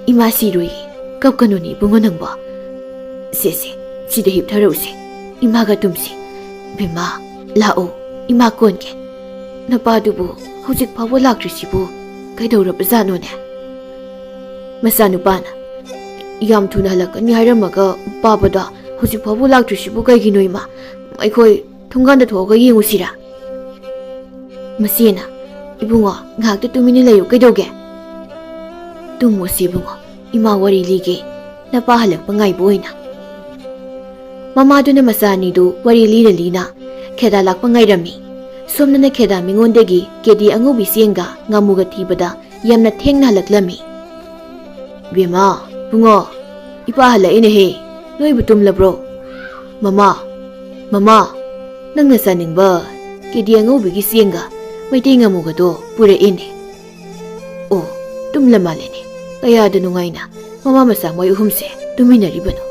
ꯏꯃꯥ ꯁꯤꯔꯣꯏ꯫ ꯀꯞꯀꯅꯨꯅꯦ ꯏꯕꯨꯡꯉꯣ ꯅꯪꯕꯣ꯫ ꯁꯦ, ꯁꯦ, ꯁꯤꯗ ꯍꯤꯞꯊꯔꯛꯎꯁꯦ꯫ ꯏꯃꯥꯒ ꯇꯨꯝꯁꯤ꯫ ꯕꯦꯝꯃ, ꯂꯥꯛꯑꯣ, ꯏꯃꯥ ꯀꯣꯟꯒꯦ꯫ ꯅꯄꯥꯗꯨꯕꯨ ꯍꯧꯖꯤꯛ ꯐꯥꯎꯕ ꯂꯥꯛꯇ꯭ꯔꯤꯁꯤꯕꯨ ꯀꯩꯗꯧꯔꯕꯖꯥꯠꯅꯣꯅꯦ?" ꯃꯆꯥꯅꯨꯄꯥꯅ, "ꯌꯥꯝ ꯊꯨꯅ ꯍꯜꯂꯛꯀꯅꯤ ꯍꯥꯏꯔꯝꯃꯒ ꯄꯥꯕꯗꯣ ꯍꯧꯖꯤꯛ ꯐꯥꯎꯕ ꯂꯥꯛꯇ꯭ꯔꯤꯁꯤꯕꯨ ꯀꯩꯒꯤꯅꯣ ꯏꯃꯥ? ꯑꯩꯈꯣꯏ ꯊꯣꯡꯒꯥꯟꯗ ꯊꯣꯛꯑꯒ ꯌꯦꯡꯉꯨꯁꯤꯔꯥ?" ꯃꯆꯦꯅ, "ꯏꯕꯨꯡꯉꯣ, ꯉꯥꯏꯍꯥꯛꯇ ꯇꯨꯃꯤꯟꯅ ꯂꯩꯌꯨ, ꯀꯩꯗꯧꯒꯦ?" "ꯇꯨꯝꯃꯣꯁꯤ ꯏꯕꯨꯡꯉꯣ, ꯏꯃꯥ ꯋꯥꯔꯤ ꯂꯤꯒꯦ, ꯅꯄꯥ ꯍꯜꯂꯛꯄ ꯉꯥꯏꯕ ꯑꯣꯏꯅ꯫" ꯃꯃꯥꯗꯨꯅ ꯃꯆꯥ ꯑꯅꯤꯗꯨ ꯋꯥꯔꯤ ꯂꯤꯅ ꯂꯤꯅ ꯈꯦꯗꯥ ꯂꯥꯛꯄ ꯉꯥꯏꯔꯝꯃꯤ꯫ ꯁꯣꯝꯗꯅ ꯈꯦꯗꯥ ꯃꯤꯉꯣꯟꯗꯒꯤ ꯀꯦꯗꯤ ꯑꯉꯧꯕꯤ ꯆꯦꯡꯒ ꯉꯥꯃꯨꯒ ꯊꯤꯕꯗ ꯌꯥꯝꯅ ꯊꯦꯡꯅ ꯍꯜꯂꯛꯂꯝꯃꯤ꯫ "ꯕꯦꯝꯃ, ꯏꯕꯨꯡꯉꯣ, ꯏꯄꯥ ꯍꯜꯂꯛꯏꯅꯦꯍꯦ, ꯅꯣꯏꯕꯨ ꯇꯨꯝꯂꯕ꯭ꯔꯣ?" "ꯃꯃꯥ, ꯃꯃꯥ, ꯅꯪꯅ ꯆꯥꯅꯤꯡꯕ ꯀꯦꯗꯤ ꯑꯉꯧꯕꯤꯒꯤ ꯆꯦꯡꯒ ꯃꯩꯇꯩ ꯉꯥꯃꯨꯒꯗꯣ ꯄꯨꯔꯛꯏꯅꯦ꯫" ꯑꯣ, ꯇꯨꯝꯂ ꯃꯥꯜꯂꯦꯅꯦ꯫ ꯀꯌꯥꯗ ꯅꯨꯡꯉꯥꯏꯅ ꯃꯃꯥ ꯃꯆꯥ ꯃꯣꯏ ꯑꯍꯨꯝꯁꯦ ꯇꯨꯝꯃꯤꯟꯅꯔꯤꯕꯅꯣ꯫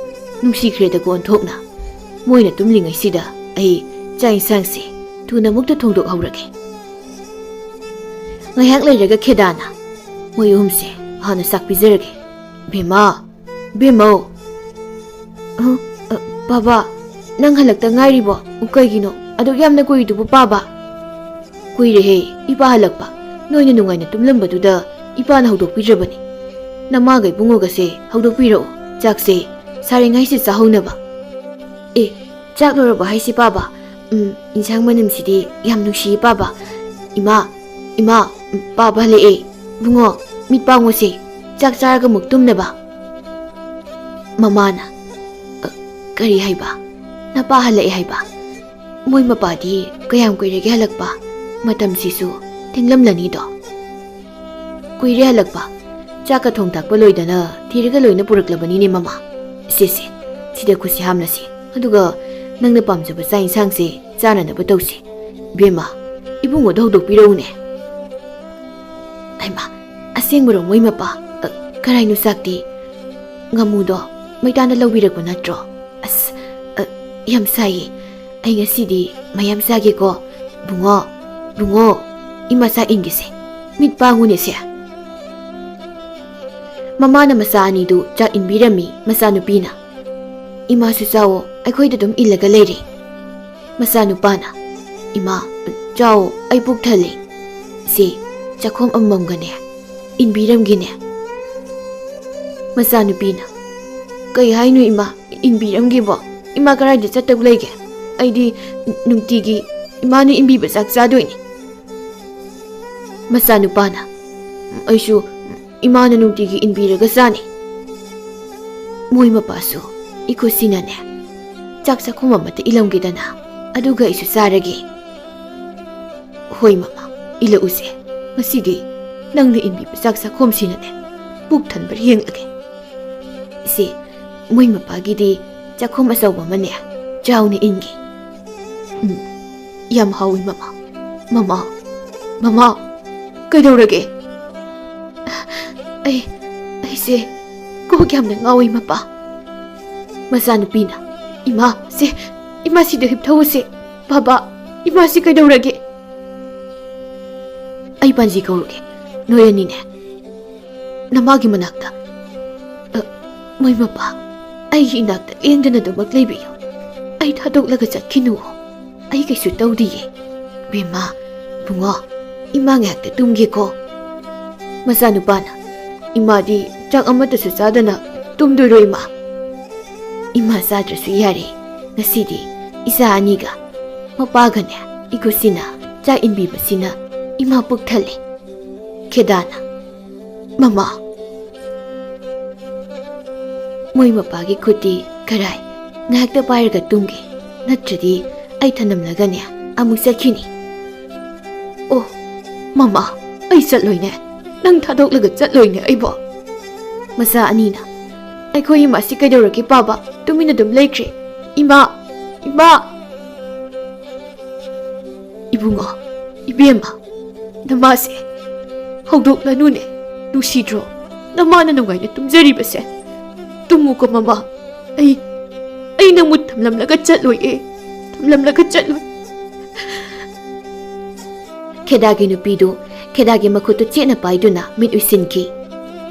ꯅꯨꯡꯁꯤꯈ꯭ꯔꯦꯗꯀꯣ ꯑꯣꯟꯊꯣꯛꯅ꯫ ꯃꯣꯏꯅ ꯇꯨꯝꯂꯤꯉꯩꯁꯤꯗ ꯑꯩ ꯆꯥꯛ ꯏꯟꯁꯥꯡꯁꯦ ꯊꯨꯅ ꯑꯃꯨꯛꯇ ꯊꯣꯡꯗꯣꯛꯍꯧꯔꯒꯦ꯫ ꯉꯥꯏꯍꯥꯛ ꯂꯩꯔꯒ ꯈꯦꯗꯥꯅ ꯃꯣꯏ ꯑꯍꯨꯝꯁꯦ ꯍꯥꯟꯅ ꯆꯥꯛ ꯄꯤꯖꯔꯒꯦ꯫ "ꯕꯦꯝꯃ, ꯕꯦꯝꯃꯧ!" "ꯑ, ꯑ, ꯄꯥꯕ, ꯅꯪ ꯍꯜꯂꯛꯇ ꯉꯥꯏꯔꯤꯕꯣ? ꯀꯩꯒꯤꯅꯣ ꯑꯗꯨꯛ ꯌꯥꯝꯅ ꯀꯨꯏꯔꯤꯗꯨꯕꯨ, ꯄꯥꯕ?" "ꯀꯨꯏꯔꯦꯍꯦ, ꯏꯄꯥ ꯍꯜꯂꯛꯄ꯫ ꯅꯣꯏꯅ ꯅꯨꯡꯉꯥꯏꯅ ꯇꯨꯝꯂꯝꯕꯗꯨꯗ ꯏꯄꯥꯅ ꯍꯧꯗꯣꯛꯄꯤꯗ꯭ꯔꯕꯅꯤ꯫ ꯅꯃꯥꯒ ꯏꯕꯨꯡꯉꯣꯒꯁꯦ ꯍꯧꯗꯣꯛꯄꯤꯔꯛꯑꯣ, ꯆꯥꯛꯁꯦ ꯁꯥꯔꯤꯉꯩꯁꯤꯗ ꯆꯥꯍꯧꯅꯕ꯫" "ꯑꯦ, ꯆꯥꯛ ꯂꯣꯏꯔꯕꯣ ꯍꯥꯏꯁꯤ, ꯄꯥꯕ? ꯎꯝ, ꯏꯟꯁꯥꯡ ꯃꯅꯝꯁꯤꯗꯤ ꯌꯥꯝ ꯅꯨꯡꯁꯤꯌꯦ, ꯄꯥꯕ꯫ ꯏꯃꯥ, ꯏꯃꯥ, ꯎꯝ, ꯄꯥꯕ ꯍꯜꯂꯛꯑꯦ꯫ ꯏꯕꯨꯡꯉꯣ, ꯃꯤꯠ ꯄꯥꯡꯉꯨꯁꯦ꯫ ꯆꯥꯛ ꯆꯥꯔꯒ ꯑꯃꯨꯛ ꯇꯨꯝꯅꯕ꯫" ꯃꯃꯥꯅ, "ꯑ, ꯀꯔꯤ ꯍꯥꯏꯕ? ꯅꯄꯥ ꯍꯜꯂꯛꯑꯦ ꯍꯥꯏꯕ? ꯃꯣꯏ ꯃꯄꯥꯗꯤ ꯀꯌꯥꯝ ꯀꯨꯏꯔꯒꯦ ꯍꯜꯂꯛꯄ?" ꯃꯇꯝꯁꯤꯁꯨ ꯊꯦꯡꯂꯝꯂꯅꯤꯗꯣ꯫ ꯀꯨꯏꯔꯦ ꯍꯜꯂꯛꯄ꯫ ꯆꯥꯛꯀ ꯊꯣꯡ ꯊꯥꯛꯄ ꯂꯣꯏꯗꯅ ꯊꯤꯔꯒ ꯂꯣꯏꯅ ꯄꯨꯔꯛꯂꯕꯅꯤꯅꯦ ꯃꯃꯥ꯫ ꯁꯦ ꯁꯦ, ꯁꯤꯗ ꯈꯨꯠꯁꯤ ꯍꯥꯝꯂꯁꯤ꯫ ꯑꯗꯨꯒ ꯅꯪꯅ ꯄꯥꯝꯖꯕ ꯆꯥꯛ ꯏꯟꯁꯥꯡꯁꯦ ꯆꯥꯅꯅꯕ ꯇꯧꯁꯤ꯫ ꯕꯦꯝꯃ, ꯏꯕꯨꯡꯉꯣꯗꯣ ꯍꯧꯗꯣꯛꯄꯤꯔꯛꯎꯅꯦ꯫ ꯍꯩꯃꯥ, ꯑꯁꯦꯡꯕꯔꯣ ꯃꯣꯏ ꯃꯄꯥ? ꯑ, ꯀꯔꯥꯏꯅꯣ ꯆꯥꯛꯇꯤ? ꯉꯥꯃꯨꯗꯣ ꯃꯩꯇꯥꯅ ꯂꯧꯕꯤꯔꯛꯄ ꯅꯠꯇ꯭ꯔꯣ? ꯑꯁ, ꯑ, ꯌꯥꯝ ꯁꯥꯏꯌꯦ꯫ ꯑꯩ ꯉꯁꯤꯗꯤ ꯃꯌꯥꯝ ꯆꯥꯒꯦꯀꯣ꯫ ꯕꯨꯡꯉꯣ, ꯕꯨꯡꯉꯣ, ꯏꯃꯥ ꯆꯥꯛ ꯏꯟꯒꯦꯁꯦ꯫ ꯃꯤꯠ ꯄꯥꯡꯉꯨꯅꯦꯁꯦ꯫ ꯃꯃꯥꯅ ꯃꯆꯥ ꯑꯅꯤꯗꯨ ꯆꯥꯛ ꯏꯟꯕꯤꯔꯝꯃꯤ ꯃꯆꯥꯅꯨꯄꯤꯅ꯫ "ꯏꯃꯥꯁꯨ ꯆꯥꯎꯑꯣ, ꯑꯩꯈꯣꯏꯗ ꯑꯗꯨꯝ ꯏꯜꯂꯒ ꯂꯩꯔꯦ꯫" ꯃꯆꯥꯅꯨꯄꯥꯅ, "ꯏꯃꯥ, ꯆꯥꯎꯑꯣ, ꯑꯩ ꯄꯨꯛ ꯊꯜꯂꯦ꯫ ꯁꯦ, ꯆꯥꯛꯈꯣꯝ ꯑꯃꯃꯝꯒꯅꯦ, ꯏꯟꯕꯤꯔꯝꯒꯦꯅꯦ꯫" ꯃꯆꯥꯅꯨꯄꯤꯅ, "ꯀꯩ ꯍꯥꯏꯅꯣ ꯏꯃꯥ, ꯏꯟꯕꯤꯔꯝꯒꯦꯕꯣ? ꯏꯃꯥ ꯀꯗꯥꯏꯗ ꯆꯠꯇꯧ ꯂꯩꯒꯦ? ꯑꯩꯗꯤ ꯅꯨꯡꯇꯤꯒꯤ ꯏꯃꯥꯅ ꯏꯟꯕꯤꯕ ꯆꯥꯛ ꯆꯥꯗꯣꯏꯅꯤ꯫" ꯃꯆꯥꯅꯨꯄꯥꯅ, "ꯑꯩꯁꯨ ꯏꯃꯥꯅ ꯅꯨꯡꯇꯤꯒꯤ ꯏꯟꯕꯤꯔꯒ ꯆꯥꯅꯤ꯫" ꯃꯣꯏ ꯃꯄꯥꯁꯨ ꯏꯈꯨꯠꯁꯤꯅꯅꯦ ꯆꯥꯛ ꯆꯥꯛꯈꯨꯝ ꯑꯃꯠꯇ ꯏꯜꯂꯝꯒꯦꯗꯅ, ꯑꯗꯨꯒ ꯑꯩꯁꯨ ꯆꯥꯔꯒꯦ꯫ "ꯍꯣꯏ ꯃꯃꯥ, ꯏꯜꯂꯛꯎꯁꯦ꯫ ꯉꯁꯤꯗꯤ ꯅꯪꯅ ꯏꯟꯕꯤꯕ ꯆꯥꯛ ꯆꯥꯛꯈꯨꯝꯁꯤꯅꯅꯦ ꯄꯨꯛ ꯊꯟꯕ꯭ꯔꯥ ꯌꯦꯡꯂꯒꯦ꯫" ꯏꯆꯦ, ꯃꯣꯏ ꯃꯄꯥꯒꯤꯗꯤ ꯆꯥꯛꯈꯨꯝ ꯑꯆꯧꯕ ꯑꯃꯅꯦ ꯆꯥꯎꯅ ꯏꯟꯒꯦ꯫ ꯎꯝ, ꯌꯥꯝ ꯍꯥꯎꯏ ꯃꯃꯥ꯫ ꯃꯃꯥ, ꯃꯃꯥ, ꯀꯩꯗꯧꯔꯒꯦ? ꯑꯩ, ꯑꯩꯁꯦ ꯀꯣꯛ ꯌꯥꯝꯅ ꯉꯥꯎꯏ ꯃꯄꯥ꯫ ꯃꯆꯥꯅꯨꯄꯤꯅ, "ꯏꯃꯥ, ꯁꯦ, ꯏꯃꯥ ꯁꯤꯗ ꯍꯤꯞꯊꯧꯁꯦ꯫ ꯕꯥꯕꯥ, ꯏꯃꯥꯁꯤ ꯀꯩꯗꯧꯔꯒꯦ?" "ꯑꯩ ꯄꯥꯟꯖꯤ ꯀꯧꯔꯨꯒꯦ, ꯅꯣꯏ ꯑꯅꯤꯅꯦ ꯅꯃꯥꯒꯤ ꯃꯅꯥꯛꯇ꯫" "ꯑ, ꯃꯣꯏ ꯃꯄꯥ, ꯑꯩꯒꯤ ꯏꯅꯥꯛꯇ ꯂꯦꯡꯗꯅꯗꯃꯛ ꯂꯩꯕꯤꯌꯨ꯫ ꯑꯩ ꯊꯥꯗꯣꯛꯂꯒ ꯆꯠꯈꯤꯅꯨ꯫ ꯑꯩ ꯀꯩꯁꯨ ꯇꯧꯗꯤꯌꯦ꯫" "ꯕꯦꯝꯃ, ꯕꯨꯡꯉꯣ, ꯏꯃꯥ ꯉꯥꯏꯍꯥꯛꯇ ꯇꯨꯝꯒꯦꯀꯣ꯫" ꯃꯆꯥꯅꯨꯄꯥꯅ, "ꯏꯃꯥꯗꯤ ꯆꯥꯛ ꯑꯃꯠꯇꯁꯨ ꯆꯥꯗꯅ ꯇꯨꯝꯗꯣꯏꯔꯣ ꯏꯃꯥ?" "ꯏꯃꯥ ꯆꯥꯗ꯭ꯔꯁꯨ ꯌꯥꯔꯦ꯫ ꯉꯁꯤꯗꯤ ꯏꯆꯥ ꯑꯅꯤꯒ ꯃꯄꯥꯒꯅꯦ ꯏꯈꯨꯠꯁꯤꯅ ꯆꯥꯛ ꯏꯟꯕꯤꯕꯁꯤꯅ ꯏꯃꯥ ꯄꯨꯛ ꯊꯜꯂꯦ꯫" ꯈꯦꯗꯥꯅ, "ꯃꯃꯥ, ꯃꯣꯏ ꯃꯄꯥꯒꯤ ꯈꯨꯠꯇꯤ ꯀꯔꯥꯏ? ꯉꯥꯏꯍꯥꯛꯇ ꯄꯥꯏꯔꯒ ꯇꯨꯝꯒꯦ, ꯅꯠꯇ꯭ꯔꯗꯤ ꯑꯩ ꯊꯅꯝꯂꯒꯅꯦ ꯑꯃꯨꯛ ꯆꯠꯈꯤꯅꯤ꯫" ꯑꯣ, ꯃꯃꯥ, ꯑꯩ ꯆꯠꯂꯣꯏꯅꯦ꯫ ꯅꯪ ꯊꯥꯗꯣꯛꯂꯒ ꯆꯠꯂꯣꯏꯅꯦ ꯑꯩꯕꯣ꯫ ꯃꯆꯥ ꯑꯅꯤꯅ, "ꯑꯩꯈꯣꯏ ꯏꯃꯥꯁꯤ ꯀꯩꯗꯧꯔꯒꯦ ꯄꯥꯕ? ꯇꯨꯃꯤꯟꯅ ꯑꯗꯨꯝ ꯂꯩꯈ꯭ꯔꯦ꯫ ꯏꯃꯥ, ꯏꯃꯥ!" "ꯏꯕꯨꯡꯉꯣ, ꯏꯕꯦꯝꯃ, ꯅꯃꯥꯁꯦ ꯍꯧꯗꯣꯛꯂꯅꯨꯅꯦ꯫ ꯅꯨꯡꯁꯤꯗ꯭ꯔꯣ ꯅꯃꯥꯅ ꯅꯨꯡꯉꯥꯏꯅ ꯇꯨꯝꯖꯔꯤꯕꯁꯦ? ꯇꯨꯝꯃꯨꯀꯣ ꯃꯃꯥ꯫ ꯑꯩ, ꯑꯩ ꯅꯪꯕꯨ ꯊꯝꯂꯝꯂꯒ ꯆꯠꯂꯣꯏꯌꯦ꯫ ꯊꯝꯂꯝꯂꯒ ꯆꯠꯂꯣꯏ꯫" ꯈꯦꯗꯥꯒꯤ ꯅꯨꯄꯤꯗꯨ ꯈꯦꯗꯥꯒꯤ ꯃꯈꯨꯠꯇꯨ ꯆꯦꯠꯅ ꯄꯥꯏꯗꯨꯅ ꯃꯤꯠ ꯎꯏꯁꯤꯟꯈꯤ꯫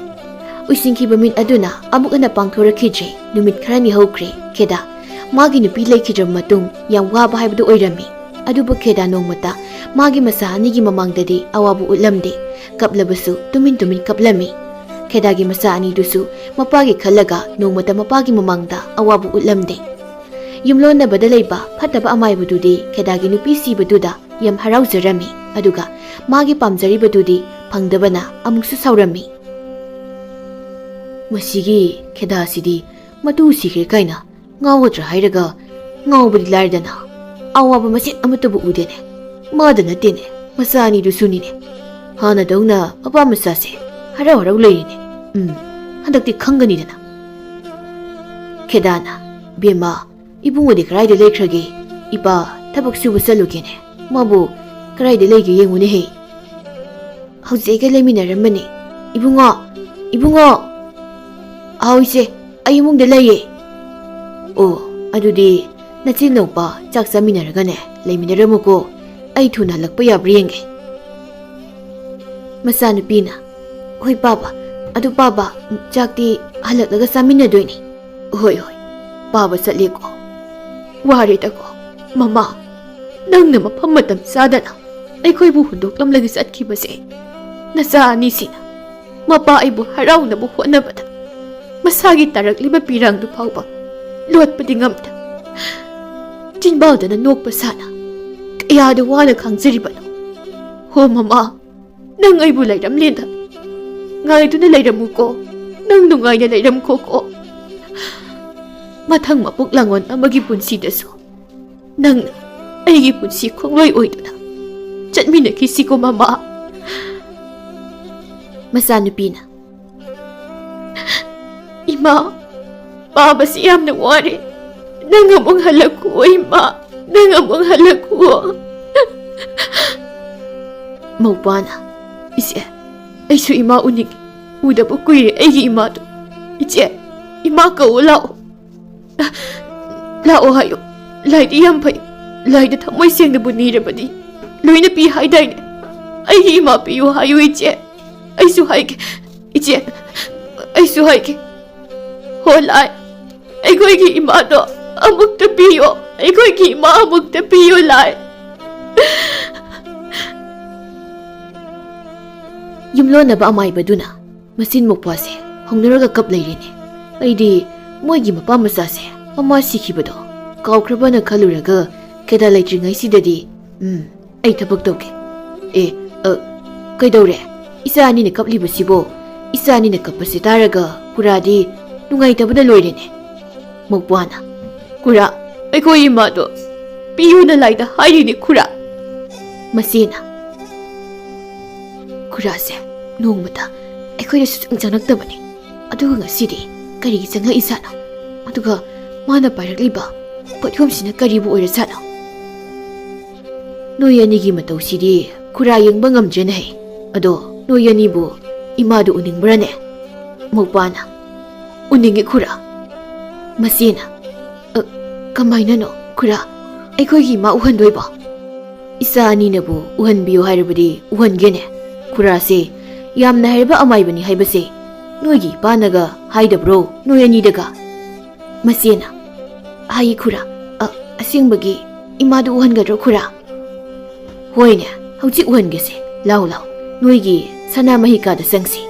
ꯎꯏꯁꯤꯟꯈꯤꯕ ꯃꯤꯠ ꯑꯗꯨꯅ ꯑꯃꯨꯛ ꯍꯟꯅ ꯄꯥꯡꯊꯣꯔꯛꯈꯤꯗ꯭ꯔꯦ꯫ ꯅꯨꯃꯤꯠ ꯈꯔꯅꯤ ꯍꯧꯈ꯭ꯔꯦ꯫ ꯈꯦꯗꯥ ꯃꯥꯒꯤ ꯅꯨꯄꯤ ꯂꯩꯈꯤꯗ꯭ꯔꯕ ꯃꯇꯨꯡ ꯌꯥꯝ ꯋꯥꯕ ꯍꯥꯏꯕꯗꯨ ꯑꯣꯏꯔꯝꯃꯤ꯫ ꯑꯗꯨꯕꯨ ꯈꯦꯗꯥ ꯅꯣꯡꯃꯇ ꯃꯥꯒꯤ ꯃꯆꯥ ꯑꯅꯤꯒꯤ ꯃꯃꯥꯡꯗꯗꯤ ꯑꯋꯥꯕ ꯎꯠꯂꯝꯗꯦ꯫ ꯀꯞꯂꯕꯁꯨ ꯇꯨꯃꯤꯟ ꯇꯨꯃꯤꯟ ꯀꯞꯂꯝꯃꯤ꯫ ꯈꯦꯗꯥꯒꯤ ꯃꯆꯥ ꯑꯅꯤꯗꯨꯁꯨ ꯃꯄꯥꯒꯤ ꯈꯜꯂꯒ ꯅꯣꯡꯃꯇ ꯃꯄꯥꯒꯤ ꯃꯃꯥꯡꯗ ꯑꯋꯥꯕ ꯎꯠꯂꯝꯗꯦ꯫ ꯌꯨꯝꯂꯣꯟꯅꯕꯗ ꯂꯩꯕ ꯐꯠꯇꯕ ꯑꯃꯥꯏꯕꯗꯨꯗꯤ ꯈꯦꯗꯥꯒꯤ ꯅꯨꯄꯤ ꯁꯤꯕꯗꯨꯗ ꯌꯥꯝ ꯍꯔꯥꯎꯖꯔꯝꯃꯤ꯫ ꯑꯗꯨꯒ ꯃꯥꯒꯤ ꯄꯥꯝꯖꯔꯤꯕꯗꯨꯗꯤ ꯐꯪꯗꯕꯅ ꯑꯃꯨꯛꯁꯨ ꯁꯥꯎꯔꯝꯃꯤ꯫ "ꯃꯁꯤꯒꯤ ꯈꯦꯗꯥꯁꯤꯗꯤ ꯃꯇꯨ ꯁꯤꯈ꯭ꯔꯦ ꯀꯥꯏꯅ ꯉꯥꯎꯒꯗ꯭ꯔꯥ ꯍꯥꯏꯔꯒ ꯉꯥꯎꯕꯗꯤ ꯂꯥꯏꯔꯗꯅ ꯑꯋꯥꯕ ꯃꯆꯦꯠ ꯑꯃꯠꯇꯕꯨ ꯎꯗꯦꯅꯦ꯫ ꯃꯥꯗ ꯅꯠꯇꯦꯅꯦ, ꯃꯆꯥ ꯑꯅꯤꯗꯨꯁꯨꯅꯤꯅꯦ꯫ ꯍꯥꯟꯅꯗꯧꯅ ꯃꯄꯥ ꯃꯆꯥꯁꯦ ꯍꯔꯥꯎ ꯍꯔꯥꯎ ꯂꯩꯔꯤꯅꯦ꯫ ꯎꯝ, ꯍꯟꯗꯛꯇꯤ ꯈꯪꯒꯅꯤꯗꯅ꯫" ꯈꯦꯗꯥꯅ, "ꯕꯦꯝꯃ, ꯏꯕꯨꯡꯉꯣꯗꯤ ꯀꯗꯥꯏꯗ ꯂꯩꯈ꯭ꯔꯒꯦ? ꯏꯄꯥ ꯊꯕꯛ ꯁꯨꯕ ꯆꯠꯂꯨꯒꯦꯅꯦ꯫ ꯃꯥꯕꯨ ꯀꯗꯥꯏꯗ ꯂꯩꯒꯦ ꯌꯦꯡꯉꯨꯅꯦꯍꯦ꯫" "ꯍꯧꯖꯤꯛ ꯑꯩꯒ ꯂꯩꯃꯤꯟꯅꯔꯝꯕꯅꯦ꯫ ꯏꯕꯨꯡꯉꯣ, ꯏꯕꯨꯡꯉꯣ!" "ꯍꯥꯎ ꯏꯆꯦ, ꯑꯩ ꯏꯃꯨꯡꯗ ꯂꯩꯌꯦ꯫" "ꯑꯣ, ꯑꯗꯨꯗꯤ ꯅꯆꯤꯟ ꯅꯧꯄꯥ ꯆꯥꯛ ꯆꯥꯃꯤꯟꯅꯔꯒꯅꯦ ꯂꯩꯃꯤꯟꯅꯔꯝꯃꯨꯀꯣ꯫ ꯑꯩ ꯊꯨꯅ ꯍꯜꯂꯛꯄ ꯌꯥꯕ꯭ꯔꯥ ꯌꯦꯡꯒꯦ꯫" ꯃꯆꯥꯅꯨꯄꯤꯅ, "ꯍꯣꯏ ꯄꯥꯕ, ꯑꯗꯨ ꯄꯥꯕ, ꯆꯥꯛꯇꯤ ꯍꯜꯂꯛꯂꯒ ꯆꯥꯃꯤꯟꯅꯗꯣꯏꯅꯤ꯫" "ꯍꯣꯏ, ꯍꯣꯏ, ꯄꯥꯕ ꯆꯠꯂꯦꯀꯣ꯫ ꯋꯥꯔꯦꯗꯀꯣ, ꯃꯃꯥ, ꯅꯪꯅ ꯃꯐꯝ ꯃꯇꯝ ꯆꯥꯗꯅ ꯑꯩꯈꯣꯏꯕꯨ ꯍꯨꯟꯗꯣꯛꯂꯝꯂꯒ ꯆꯠꯈꯤꯕꯁꯦ꯫ ꯅꯆꯥ ꯑꯅꯤꯁꯤꯅ ꯃꯄꯥ ꯑꯩꯕꯨ ꯍꯔꯥꯎꯅꯕ ꯍꯣꯠꯅꯕꯗ ꯃꯁꯥꯒꯤ ꯇꯥꯔꯛꯂꯤꯕ ꯄꯤꯔꯥꯡꯗꯨ ꯐꯥꯎꯕ ꯂꯣꯠꯄꯗꯤ ꯉꯝꯗ ꯆꯤꯟꯕꯥꯜꯗꯅ ꯅꯣꯛꯄ ꯁꯥꯅ ꯀꯌꯥꯗ ꯋꯥꯅ ꯈꯥꯡꯖꯔꯤꯕꯅꯣ꯫ ꯍꯣ ꯃꯃꯥ, ꯅꯪ ꯑꯩꯕꯨ ꯂꯩꯔꯝꯂꯦꯅ ꯉꯥꯏꯗꯨꯅ ꯂꯩꯔꯝꯃꯨꯀꯣ꯫ ꯅꯪ ꯅꯨꯡꯉꯥꯏꯅ ꯂꯩꯔꯝꯈꯣꯀꯣ꯫ ꯃꯊꯪ ꯃꯄꯣꯛ ꯂꯥꯡꯑꯣꯟ ꯑꯃꯒꯤ ꯄꯨꯟꯁꯤꯗꯁꯨ ꯅꯪꯅ ꯑꯩꯒꯤ ꯄꯨꯟꯁꯤ ꯈꯣꯡꯂꯣꯏ ꯑꯣꯏꯗꯨꯅ ꯆꯠꯃꯤꯟꯅꯈꯤꯁꯤꯀꯣ, ꯃꯃꯥ꯫ ꯃꯆꯥꯅꯨꯄꯤꯅ, "ꯏꯃꯥ, ꯄꯥꯕꯁꯤ ꯌꯥꯝꯅ ꯋꯥꯔꯦ꯫ ꯅꯪ ꯑꯃꯨꯛ ꯍꯜꯂꯛꯈꯨꯑꯣ, ꯏꯃꯥ꯫ ꯅꯪ ꯑꯃꯨꯛ ꯍꯜꯂꯛꯈꯨꯑꯣ꯫" ꯃꯧꯄꯥꯅ, "ꯏꯆꯦ, ꯑꯩꯁꯨ ꯏꯃꯥ ꯎꯅꯤꯡꯉꯤ꯫ ꯎꯗꯕ ꯀꯨꯏꯔꯦ ꯑꯩꯒꯤ ꯏꯃꯥꯗꯣ꯫ ꯏꯆꯦ, ꯏꯃꯥ ꯀꯧꯑꯣ ꯂꯥꯛꯑꯣ꯫ ꯂꯥꯛꯑꯣ ꯍꯥꯏꯌꯨ꯫ ꯂꯥꯏꯗꯤ ꯌꯥꯝ ꯐꯩ꯫ ꯂꯥꯏꯗ ꯊꯃꯣꯏ ꯁꯦꯡꯅꯕꯨ ꯅꯤꯔꯕꯗꯤ ꯂꯣꯏꯅ ꯄꯤ ꯍꯥꯏꯗꯥꯏꯅꯦ? ꯑꯩꯒꯤ ꯏꯃꯥ ꯄꯤꯌꯨ ꯍꯥꯏꯌꯨ, ꯏꯆꯦ꯫ ꯑꯩꯁꯨ ꯍꯥꯏꯒꯦ, ꯏꯆꯦ, ꯑꯩꯁꯨ ꯍꯥꯏꯒꯦ꯫ ꯍꯣ ꯂꯥꯏ, ꯑꯩꯈꯣꯏꯒꯤ ꯏꯃꯥꯗꯣ ꯑꯃꯨꯛꯇ ꯄꯤꯌꯣ꯫ ꯑꯩꯈꯣꯏꯒꯤ ꯏꯃꯥ ꯑꯃꯨꯛꯇ ꯄꯤꯌꯣ, ꯂꯥꯏ꯫" ꯌꯨꯝꯂꯣꯟꯅꯕ ꯑꯃꯥꯏꯕꯗꯨꯅ ꯃꯆꯤꯟ ꯃꯧꯄ꯭ꯋꯥꯁꯦ ꯍꯧꯅꯔꯒ ꯀꯞ ꯂꯩꯔꯦꯅꯦ꯫ ꯑꯩꯗꯤ ꯃꯣꯏꯒꯤ ꯃꯄꯥ ꯃꯆꯥꯁꯦ ꯃꯃꯥ ꯁꯤꯈꯤꯕꯗꯣ ꯀꯥꯎꯈ꯭ꯔꯕꯅ ꯈꯜꯂꯨꯔꯒ ꯀꯦꯗꯥ ꯂꯩꯇ꯭ꯔꯤꯉꯩꯁꯤꯗꯗꯤ, ꯎꯝ, ꯑꯩ ꯊꯕꯛ ꯇꯧꯒꯦ꯫ ꯑꯦ, ꯑ, ꯀꯩꯗꯧꯔꯦ? ꯏꯆꯥ ꯑꯅꯤꯅ ꯀꯞꯂꯤꯕꯁꯤꯕꯣ? ꯏꯆꯥ ꯑꯅꯤꯅ ꯀꯞꯄꯁꯦ ꯇꯥꯔꯒ ꯈꯨꯔꯥꯗꯤ ꯅꯨꯡꯉꯥꯏꯇꯕꯅ ꯂꯣꯏꯔꯦꯅꯦ꯫ ꯃꯧꯄ꯭ꯋꯥꯅ, "ꯈꯨꯔꯥ, ꯑꯩꯈꯣꯏ ꯏꯃꯥꯗꯣ ꯄꯤꯌꯨꯅ ꯂꯥꯏꯗ ꯍꯥꯏꯔꯤꯅꯦ, ꯈꯨꯔꯥ꯫" ꯃꯆꯦꯅ, "ꯈꯨꯔꯥꯁꯦ ꯅꯣꯡꯃꯇ ꯑꯩꯈꯣꯏꯗ ꯁꯨꯡꯆꯪ ꯆꯪꯉꯛꯇꯕꯅꯤ꯫ ꯑꯗꯨꯒ ꯉꯁꯤꯗꯤ ꯀꯔꯤꯒꯤ ꯆꯪꯉꯛꯏꯖꯥꯠꯅꯣ? ꯑꯗꯨꯒ ꯃꯥꯅ ꯄꯥꯏꯔꯛꯂꯤꯕ ꯄꯣꯠꯌꯣꯝꯁꯤꯅ ꯀꯔꯤꯕꯨ ꯑꯣꯏꯔꯖꯥꯠꯅꯣ? ꯅꯣꯏ ꯑꯅꯤꯒꯤ ꯃꯇꯧꯁꯤꯗꯤ ꯈꯨꯔꯥ ꯌꯦꯡꯕ ꯉꯝꯗ꯭ꯔꯦꯅꯦ꯫ ꯑꯗꯣ ꯅꯣꯏ ꯑꯅꯤꯕꯨ ꯏꯃꯥꯗꯨ ꯎꯅꯤꯡꯕ꯭ꯔꯥꯅꯦ?" ꯃꯧꯄꯥꯅ, "ꯎꯅꯤꯡꯉꯤ ꯈꯨꯔꯥ꯫" ꯃꯆꯦꯅ, "ꯑ, ꯀꯃꯥꯏꯅꯅꯣ ꯈꯨꯔꯥ? ꯑꯩꯈꯣꯏꯒꯤ ꯏꯃꯥ ꯎꯍꯟꯗꯣꯏꯕꯣ?" "ꯏꯆꯥ ꯑꯅꯤꯅꯕꯨ ꯎꯍꯟꯕꯤꯌꯨ ꯍꯥꯏꯔꯕꯗꯤ ꯎꯍꯟꯒꯦꯅꯦ꯫ ꯈꯨꯔꯥꯁꯦ ꯌꯥꯝꯅ ꯍꯩꯔꯕ ꯑꯃꯥꯏꯕꯅꯤ ꯍꯥꯏꯕꯁꯦ ꯅꯣꯏꯒꯤ ꯏꯄꯥꯅꯒ ꯍꯥꯏꯗꯕ꯭ꯔꯣ, ꯅꯣꯏ ꯑꯅꯤꯗꯒ?" ꯃꯆꯦꯅ, "ꯍꯥꯏꯌꯦ ꯈꯨꯔꯥ꯫ ꯑ, ꯑꯁꯦꯡꯕꯒꯤ ꯏꯃꯥꯗꯨ ꯎꯍꯟꯒꯗ꯭ꯔꯣ ꯈꯨꯔꯥ?" "ꯍꯣꯏꯅꯦ, ꯍꯧꯖꯤꯛ ꯎꯍꯟꯒꯦꯁꯦ꯫ ꯂꯥꯎ, ꯂꯥꯎ, ꯅꯣꯏꯒꯤ ꯁꯅꯥ ꯃꯍꯤꯀꯥꯗ ꯆꯪꯁꯤ꯫"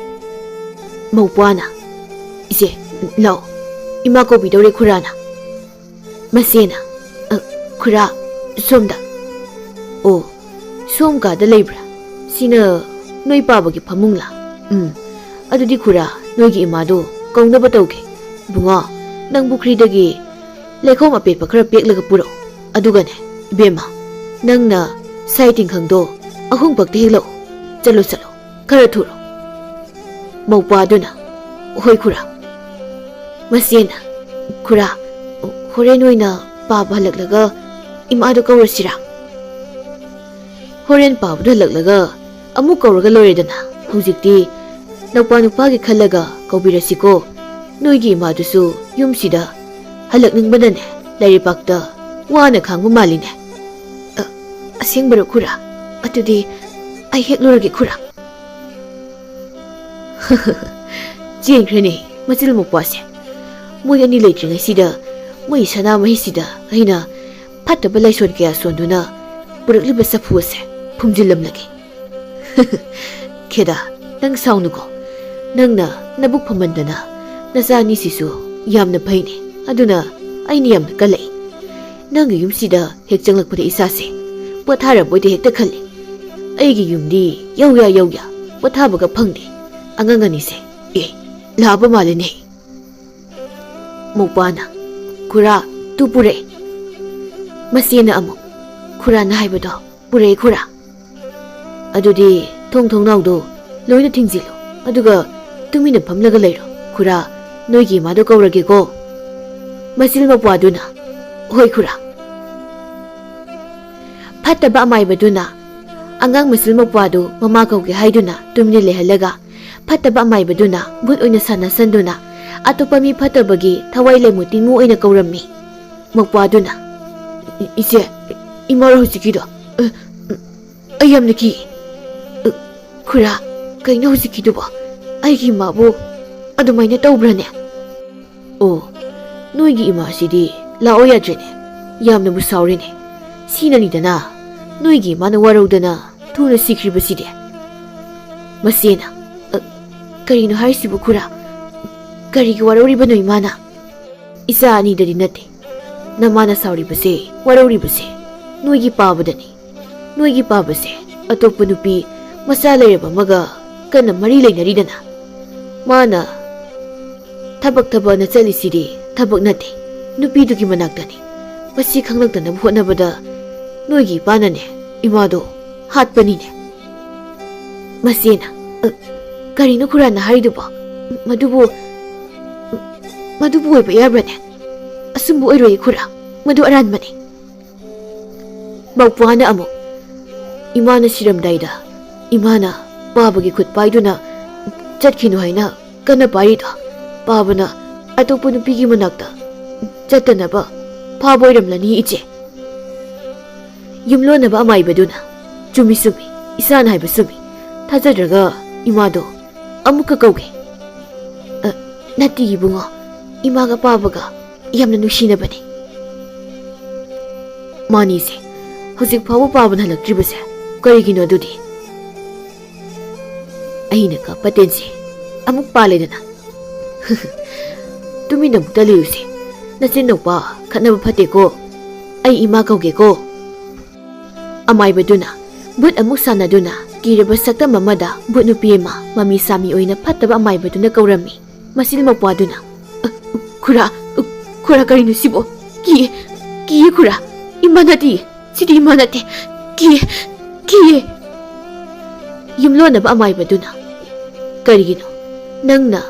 ꯃꯧꯄ꯭ꯋꯥꯅ, "ꯏꯆꯦ, ꯂꯥꯎ, ꯏꯃꯥ ꯀꯧꯕꯤꯗꯧꯔꯦ ꯈꯨꯔꯥꯅ꯫" ꯃꯆꯦꯅ, "ꯑ, ꯈꯨꯔꯥ, ꯁꯣꯝꯗ꯫" "ꯑꯣ, ꯁꯣꯝ ꯀꯥꯗ ꯂꯩꯕ꯭ꯔꯥ? ꯁꯤꯅ ꯅꯣꯏ ꯄꯥꯕꯒꯤ ꯐꯃꯨꯡꯂꯥ? ꯎꯝ, ꯑꯗꯨꯗꯤ ꯈꯨꯔꯥ, ꯅꯣꯏꯒꯤ ꯏꯃꯥꯗꯣ ꯀꯧꯅꯕ ꯇꯧꯒꯦ꯫ ꯏꯕꯨꯡꯉꯣ, ꯅꯪ ꯄꯨꯈ꯭ꯔꯤꯗꯒꯤ ꯂꯩꯈꯣꯝ ꯑꯄꯦꯠꯄ ꯈꯔ ꯄꯦꯛꯂꯒ ꯄꯨꯔꯛꯎ꯫ ꯑꯗꯨꯒꯅꯦ, ꯏꯕꯦꯝꯃ, ꯅꯪꯅ ꯁꯥꯏ ꯇꯤꯡꯈꯪꯗꯣ ꯑꯍꯨꯝ ꯄꯛꯇ ꯍꯦꯛꯂꯛꯎ꯫ ꯆꯠꯂꯣ, ꯆꯠꯂꯣ, ꯈꯔ ꯊꯨꯔꯣ꯫ ꯃꯧꯄ꯭ꯋꯥꯗꯨꯅ, "ꯍꯣꯏ ꯈꯨꯔꯥ꯫" ꯃꯆꯦꯅ, "ꯈꯨꯔꯥ, ꯍꯣꯔꯦꯟ ꯑꯣꯏꯅ ꯄꯥꯕ ꯍꯜꯂꯛꯂꯒ ꯏꯃꯥꯗꯣ ꯀꯧꯔꯁꯤꯔꯥ?" "ꯍꯣꯔꯦꯟ ꯄꯥꯕꯗꯣ ꯍꯜꯂꯛꯂꯒ ꯑꯃꯨꯛ ꯀꯧꯔꯒ ꯂꯣꯏꯔꯦꯗꯅ꯫ ꯍꯧꯖꯤꯛꯇꯤ ꯅꯧꯄꯥ ꯅꯨꯄꯥꯒꯤ ꯈꯜꯂꯒ ꯀꯧꯕꯤꯔꯁꯤꯀꯣ꯫ ꯅꯣꯏꯒꯤ ꯏꯃꯥꯗꯨꯁꯨ ꯌꯨꯝꯁꯤꯗ ꯍꯜꯂꯛꯅꯤꯡꯕꯅꯅꯦ, ꯂꯥꯏꯔꯩꯄꯥꯛꯇ ꯋꯥꯅ ꯈꯥꯡꯕ ꯃꯥꯜꯂꯤꯅꯦ꯫" "ꯑ, ꯑꯁꯦꯡꯕꯔꯣ ꯈꯨꯔꯥ? ꯑꯗꯨꯗꯤ ꯑꯩ ꯍꯦꯛꯂꯨꯔꯒꯦ ꯈꯨꯔꯥ꯫" ꯆꯦꯟꯈ꯭ꯔꯦꯅꯦ ꯃꯆꯤꯜ ꯃꯧꯄ꯭ꯋꯥꯁꯦ꯫ ꯃꯣꯏ ꯑꯅꯤ ꯂꯩꯇ꯭ꯔꯤꯉꯩꯁꯤꯗ ꯃꯣꯏ ꯁꯅꯥꯃꯍꯤꯁꯤꯗ ꯑꯩꯅ ꯐꯠꯇꯕ ꯂꯥꯏꯁꯣꯟ ꯀꯌꯥ ꯁꯣꯟꯗꯨꯅ ꯄꯨꯔꯛꯂꯤꯕ ꯆꯐꯨ ꯑꯁꯦ ꯐꯨꯝꯖꯤꯜꯂꯝꯂꯒꯦ꯫ ꯈꯦꯗꯥ, ꯅꯪ ꯁꯥꯎꯅꯨꯀꯣ꯫ ꯅꯪꯅ ꯅꯕꯨꯛ ꯐꯃꯟꯗꯅ ꯅꯆꯥ ꯑꯅꯤꯁꯤꯁꯨ ꯌꯥꯝꯅ ꯐꯩꯅꯦ꯫ ꯑꯗꯨꯅ ꯑꯩꯅ ꯌꯥꯝꯅ ꯀꯜꯂꯛꯏ꯫ ꯅꯪꯒꯤ ꯌꯨꯝꯁꯤꯗ ꯍꯦꯛ ꯆꯪꯂꯛꯄꯗ ꯏꯁꯥꯁꯦ ꯄꯣꯊꯥꯔꯕꯣꯏꯗ ꯍꯦꯛꯇ ꯈꯜꯂꯤ꯫ ꯑꯩꯒꯤ ꯌꯨꯝꯗꯤ ꯌꯧꯌꯥ ꯌꯧꯌꯥ ꯄꯣꯊꯥꯕꯒ ꯐꯪꯗꯦ꯫ ꯑꯉꯥꯡ ꯑꯅꯤꯁꯦ, ꯑꯦ, ꯂꯥꯛꯑꯕ ꯃꯥꯜꯂꯦꯅꯦ꯫ ꯃꯧꯄꯥꯅ, "ꯈꯨꯔꯥ, ꯇꯨ ꯄꯨꯔꯛꯑꯦ꯫" ꯃꯆꯦꯅ ꯑꯃꯨꯛ, "ꯈꯨꯔꯥꯅ ꯍꯥꯏꯕꯗꯣ ꯄꯨꯔꯛꯑꯦ ꯈꯨꯔꯥ꯫" "ꯑꯗꯨꯗꯤ ꯊꯣꯡ ꯊꯣꯡꯅꯥꯎꯗꯣ ꯂꯣꯏꯅ ꯊꯤꯡꯖꯤꯜꯂꯨ, ꯑꯗꯨꯒ ꯇꯨꯃꯤꯟꯅ ꯐꯝꯂꯒ ꯂꯩꯔꯣ꯫ ꯈꯨꯔꯥ, ꯅꯣꯏꯒꯤ ꯏꯃꯥꯗꯣ ꯀꯧꯔꯒꯦꯀꯣ꯫" ꯃꯆꯤꯜ ꯃꯧꯄ꯭ꯋꯥꯗꯨꯅ, "ꯍꯣꯏ ꯈꯨꯔꯥ꯫" ꯐꯠꯇꯕ ꯑꯃꯥꯏꯕꯗꯨꯅ ꯑꯉꯥꯡ ꯃꯆꯤꯜ ꯃꯧꯄ꯭ꯋꯥꯗꯨ ꯃꯃꯥ ꯀꯧꯒꯦ ꯍꯥꯏꯗꯨꯅ ꯇꯨꯃꯤꯟꯅ ꯂꯩꯍꯜꯂꯒ, ꯐꯠꯇꯕ ꯑꯃꯥꯏꯕꯗꯨꯅ ꯚꯨꯠ ꯑꯣꯏꯅ ꯁꯥꯟꯅꯁꯟꯗꯨꯅ ꯑꯇꯣꯞꯄ ꯃꯤ ꯐꯠꯇꯕꯒꯤ ꯊꯋꯥꯏ ꯂꯩꯃꯨ ꯇꯤꯟꯃꯨ ꯑꯣꯏꯅ ꯀꯧꯔꯝꯃꯤ꯫ ꯃꯧꯄ꯭ꯋꯥꯗꯨꯅ, "ꯏ-, ꯏꯆꯦ, ꯏꯃꯥꯔꯣ ꯍꯧꯖꯤꯛꯀꯤꯗꯣ? ꯑ, ꯑꯩ ꯌꯥꯝꯅ ꯀꯤ꯫" "ꯑ, ꯈꯨꯔꯥ, ꯀꯩꯅꯣ ꯍꯧꯖꯤꯛꯀꯤꯗꯨꯕꯣ? ꯑꯩꯒꯤ ꯏꯃꯥꯕꯨ ꯑꯗꯨꯃꯥꯏꯅ ꯇꯧꯕ꯭ꯔꯅꯦ?" "ꯑꯣ, ꯅꯣꯏꯒꯤ ꯏꯃꯥꯁꯤꯗꯤ ꯂꯥꯛꯑꯣ ꯌꯥꯗ꯭ꯔꯦꯅꯦ꯫ ꯌꯥꯝꯅꯕꯨ ꯁꯥꯎꯔꯦꯅꯦ꯫ ꯁꯤꯅꯅꯤꯗꯅ ꯅꯣꯏꯒꯤ ꯏꯃꯥꯅ ꯋꯥꯔꯧꯗꯅ ꯊꯨꯅ ꯁꯤꯈ꯭ꯔꯤꯕꯁꯤꯗꯤ꯫" ꯃꯆꯦꯅ, "ꯑ, ꯀꯔꯤꯅꯣ ꯍꯥꯏꯔꯤꯁꯤꯕꯨ ꯈꯨꯔꯥ? ꯀꯔꯤꯒꯤ ꯋꯥꯔꯧꯔꯤꯕꯅꯣ ꯏꯃꯥꯅ?" "ꯏꯆꯥ ꯑꯅꯤꯗꯗꯤ ꯅꯠꯇꯦ꯫ ꯅꯃꯥꯅ ꯁꯥꯎꯔꯤꯕꯁꯦ, ꯋꯥꯔꯧꯔꯤꯕꯁꯦ ꯅꯣꯏꯒꯤ ꯄꯥꯕꯗꯅꯤ꯫ ꯅꯣꯏꯒꯤ ꯄꯥꯕꯁꯦ ꯑꯇꯣꯞꯄ ꯅꯨꯄꯤ ꯃꯆꯥ ꯂꯩꯔꯕ ꯑꯃꯒ ꯀꯟꯅ ꯃꯔꯤ ꯂꯩꯅꯔꯤꯗꯅ꯫ ꯃꯥꯅ ꯊꯕꯛ ꯊꯕꯛꯅ ꯆꯠꯂꯤꯁꯤꯗꯤ ꯊꯕꯛ ꯅꯠꯇꯦ, ꯅꯨꯄꯤꯗꯨꯒꯤ ꯃꯅꯥꯛꯇꯅꯤ꯫ ꯃꯁꯤ ꯈꯪꯂꯛꯇꯅꯕ ꯍꯣꯠꯅꯕꯗ ꯅꯣꯏꯒꯤ ꯏꯄꯥꯅꯅꯦ, ꯏꯃꯥꯗꯣ ꯍꯥꯠꯄꯅꯤꯅꯦ꯫ ꯃꯁꯦꯅ, "ꯑ, ꯀꯔꯤꯅꯣ ꯈꯨꯔꯥꯅ ꯍꯥꯏꯔꯤꯗꯨꯕꯣ? ꯃꯗꯨꯕꯨ, ꯃꯗꯨꯕꯨ ꯑꯣꯏꯕ ꯌꯥꯕ꯭ꯔꯅꯦ? ꯑꯆꯨꯝꯕ ꯑꯣꯏꯔꯣꯏ ꯈꯨꯔꯥ, ꯃꯗꯨ ꯑꯔꯥꯟꯕꯅꯤ"꯫ ꯃꯧꯄ꯭ꯋꯥꯅ ꯑꯃꯨꯛ, "ꯏꯃꯥꯅ ꯁꯤꯔꯝꯗꯥꯏꯗ ꯏꯃꯥꯅ ꯄꯥꯕꯒꯤ ꯈꯨꯠ ꯄꯥꯏꯗꯨꯅ ꯆꯠꯈꯤꯅꯨ ꯍꯥꯏꯅ ꯀꯟꯅ ꯄꯥꯏꯔꯤꯗꯣ ꯄꯥꯕꯅ ꯑꯇꯣꯞꯄ ꯅꯨꯄꯤꯒꯤ ꯃꯅꯥꯛꯇ ꯆꯠꯇꯅꯕ ꯐꯥꯕ ꯑꯣꯏꯔꯝꯂꯅꯤ, ꯏꯆꯦ"꯫ ꯌꯨꯝꯂꯣꯟꯅꯕ ꯑꯃꯥꯏꯕꯗꯨꯅ, "ꯆꯨꯝꯃꯤ, ꯆꯨꯝꯃꯤ, ꯏꯆꯥꯅ ꯍꯥꯏꯕ ꯆꯨꯝꯃꯤ꯫ ꯊꯥꯖꯗ꯭ꯔꯒ ꯏꯃꯥꯗꯣ ꯑꯃꯨꯛꯀ ꯀꯧꯒꯦ"꯫ "ꯑ, ꯅꯠꯇꯦ ꯏꯕꯨꯡꯉꯣ, ꯏꯃꯥꯒ ꯄꯥꯕꯒ ꯌꯥꯝꯅ ꯅꯨꯡꯁꯤꯅꯕꯅꯤ"꯫ "ꯃꯥꯅꯤꯁꯦ, ꯍꯧꯖꯤꯛ ꯐꯥꯎꯕ ꯄꯥꯕꯅ ꯍꯜꯂꯛꯇ꯭ꯔꯤꯕꯁꯦ ꯀꯔꯤꯒꯤꯅꯣ ꯑꯗꯨꯗꯤ?" "ꯑꯩꯅ ꯀꯞꯄ ꯇꯦꯟꯁꯦ ꯑꯃꯨꯛ ꯄꯥꯜꯂꯦꯗꯅ"꯫ "ꯇꯨꯃꯤꯟꯅ ꯑꯃꯨꯛꯇ ꯂꯩꯌꯨꯁꯦ꯫ ꯅꯆꯤꯟ ꯅꯧꯄꯥ ꯈꯠꯅꯕ ꯐꯠꯇꯦꯀꯣ꯫ ꯑꯩ ꯏꯃꯥ ꯀꯧꯒꯦꯀꯣ"꯫ ꯑꯃꯥꯏꯕꯗꯨꯅ ꯚꯨꯠ ꯑꯃꯨꯛ ꯁꯥꯟꯅꯗꯨꯅ ꯀꯤꯔꯕ ꯁꯛꯇꯝ ꯑꯃꯗ ꯚꯨꯠ ꯅꯨꯄꯤ ꯑꯃ ꯃꯃꯤ ꯁꯥꯃꯤ ꯑꯣꯏꯅ ꯐꯠꯇꯕ ꯑꯃꯥꯏꯕꯗꯨꯅ ꯀꯧꯔꯝꯃꯤ꯫ ꯃꯁꯤꯜ ꯃꯧꯄ꯭ꯋꯥꯗꯨꯅ, "ꯑ, ꯈꯨꯔꯥ, ꯑ, ꯈꯨꯔꯥ, ꯀꯔꯤꯅꯣ ꯁꯤꯕꯣ? ꯀꯤꯌꯦ, ꯀꯤꯌꯦ ꯈꯨꯔꯥ꯫ ꯏꯃꯥ ꯅꯠꯇꯤꯌꯦ, ꯁꯤꯗꯤ ꯏꯃꯥ ꯅꯠꯇꯦ꯫ ꯀꯤꯌꯦ, ꯀꯤꯌꯦ"꯫ ꯌꯨꯝꯂꯣꯟꯅꯕ ꯑꯃꯥꯏꯕꯗꯨꯅ, "ꯀꯔꯤꯒꯤꯅꯣ ꯅꯪꯅ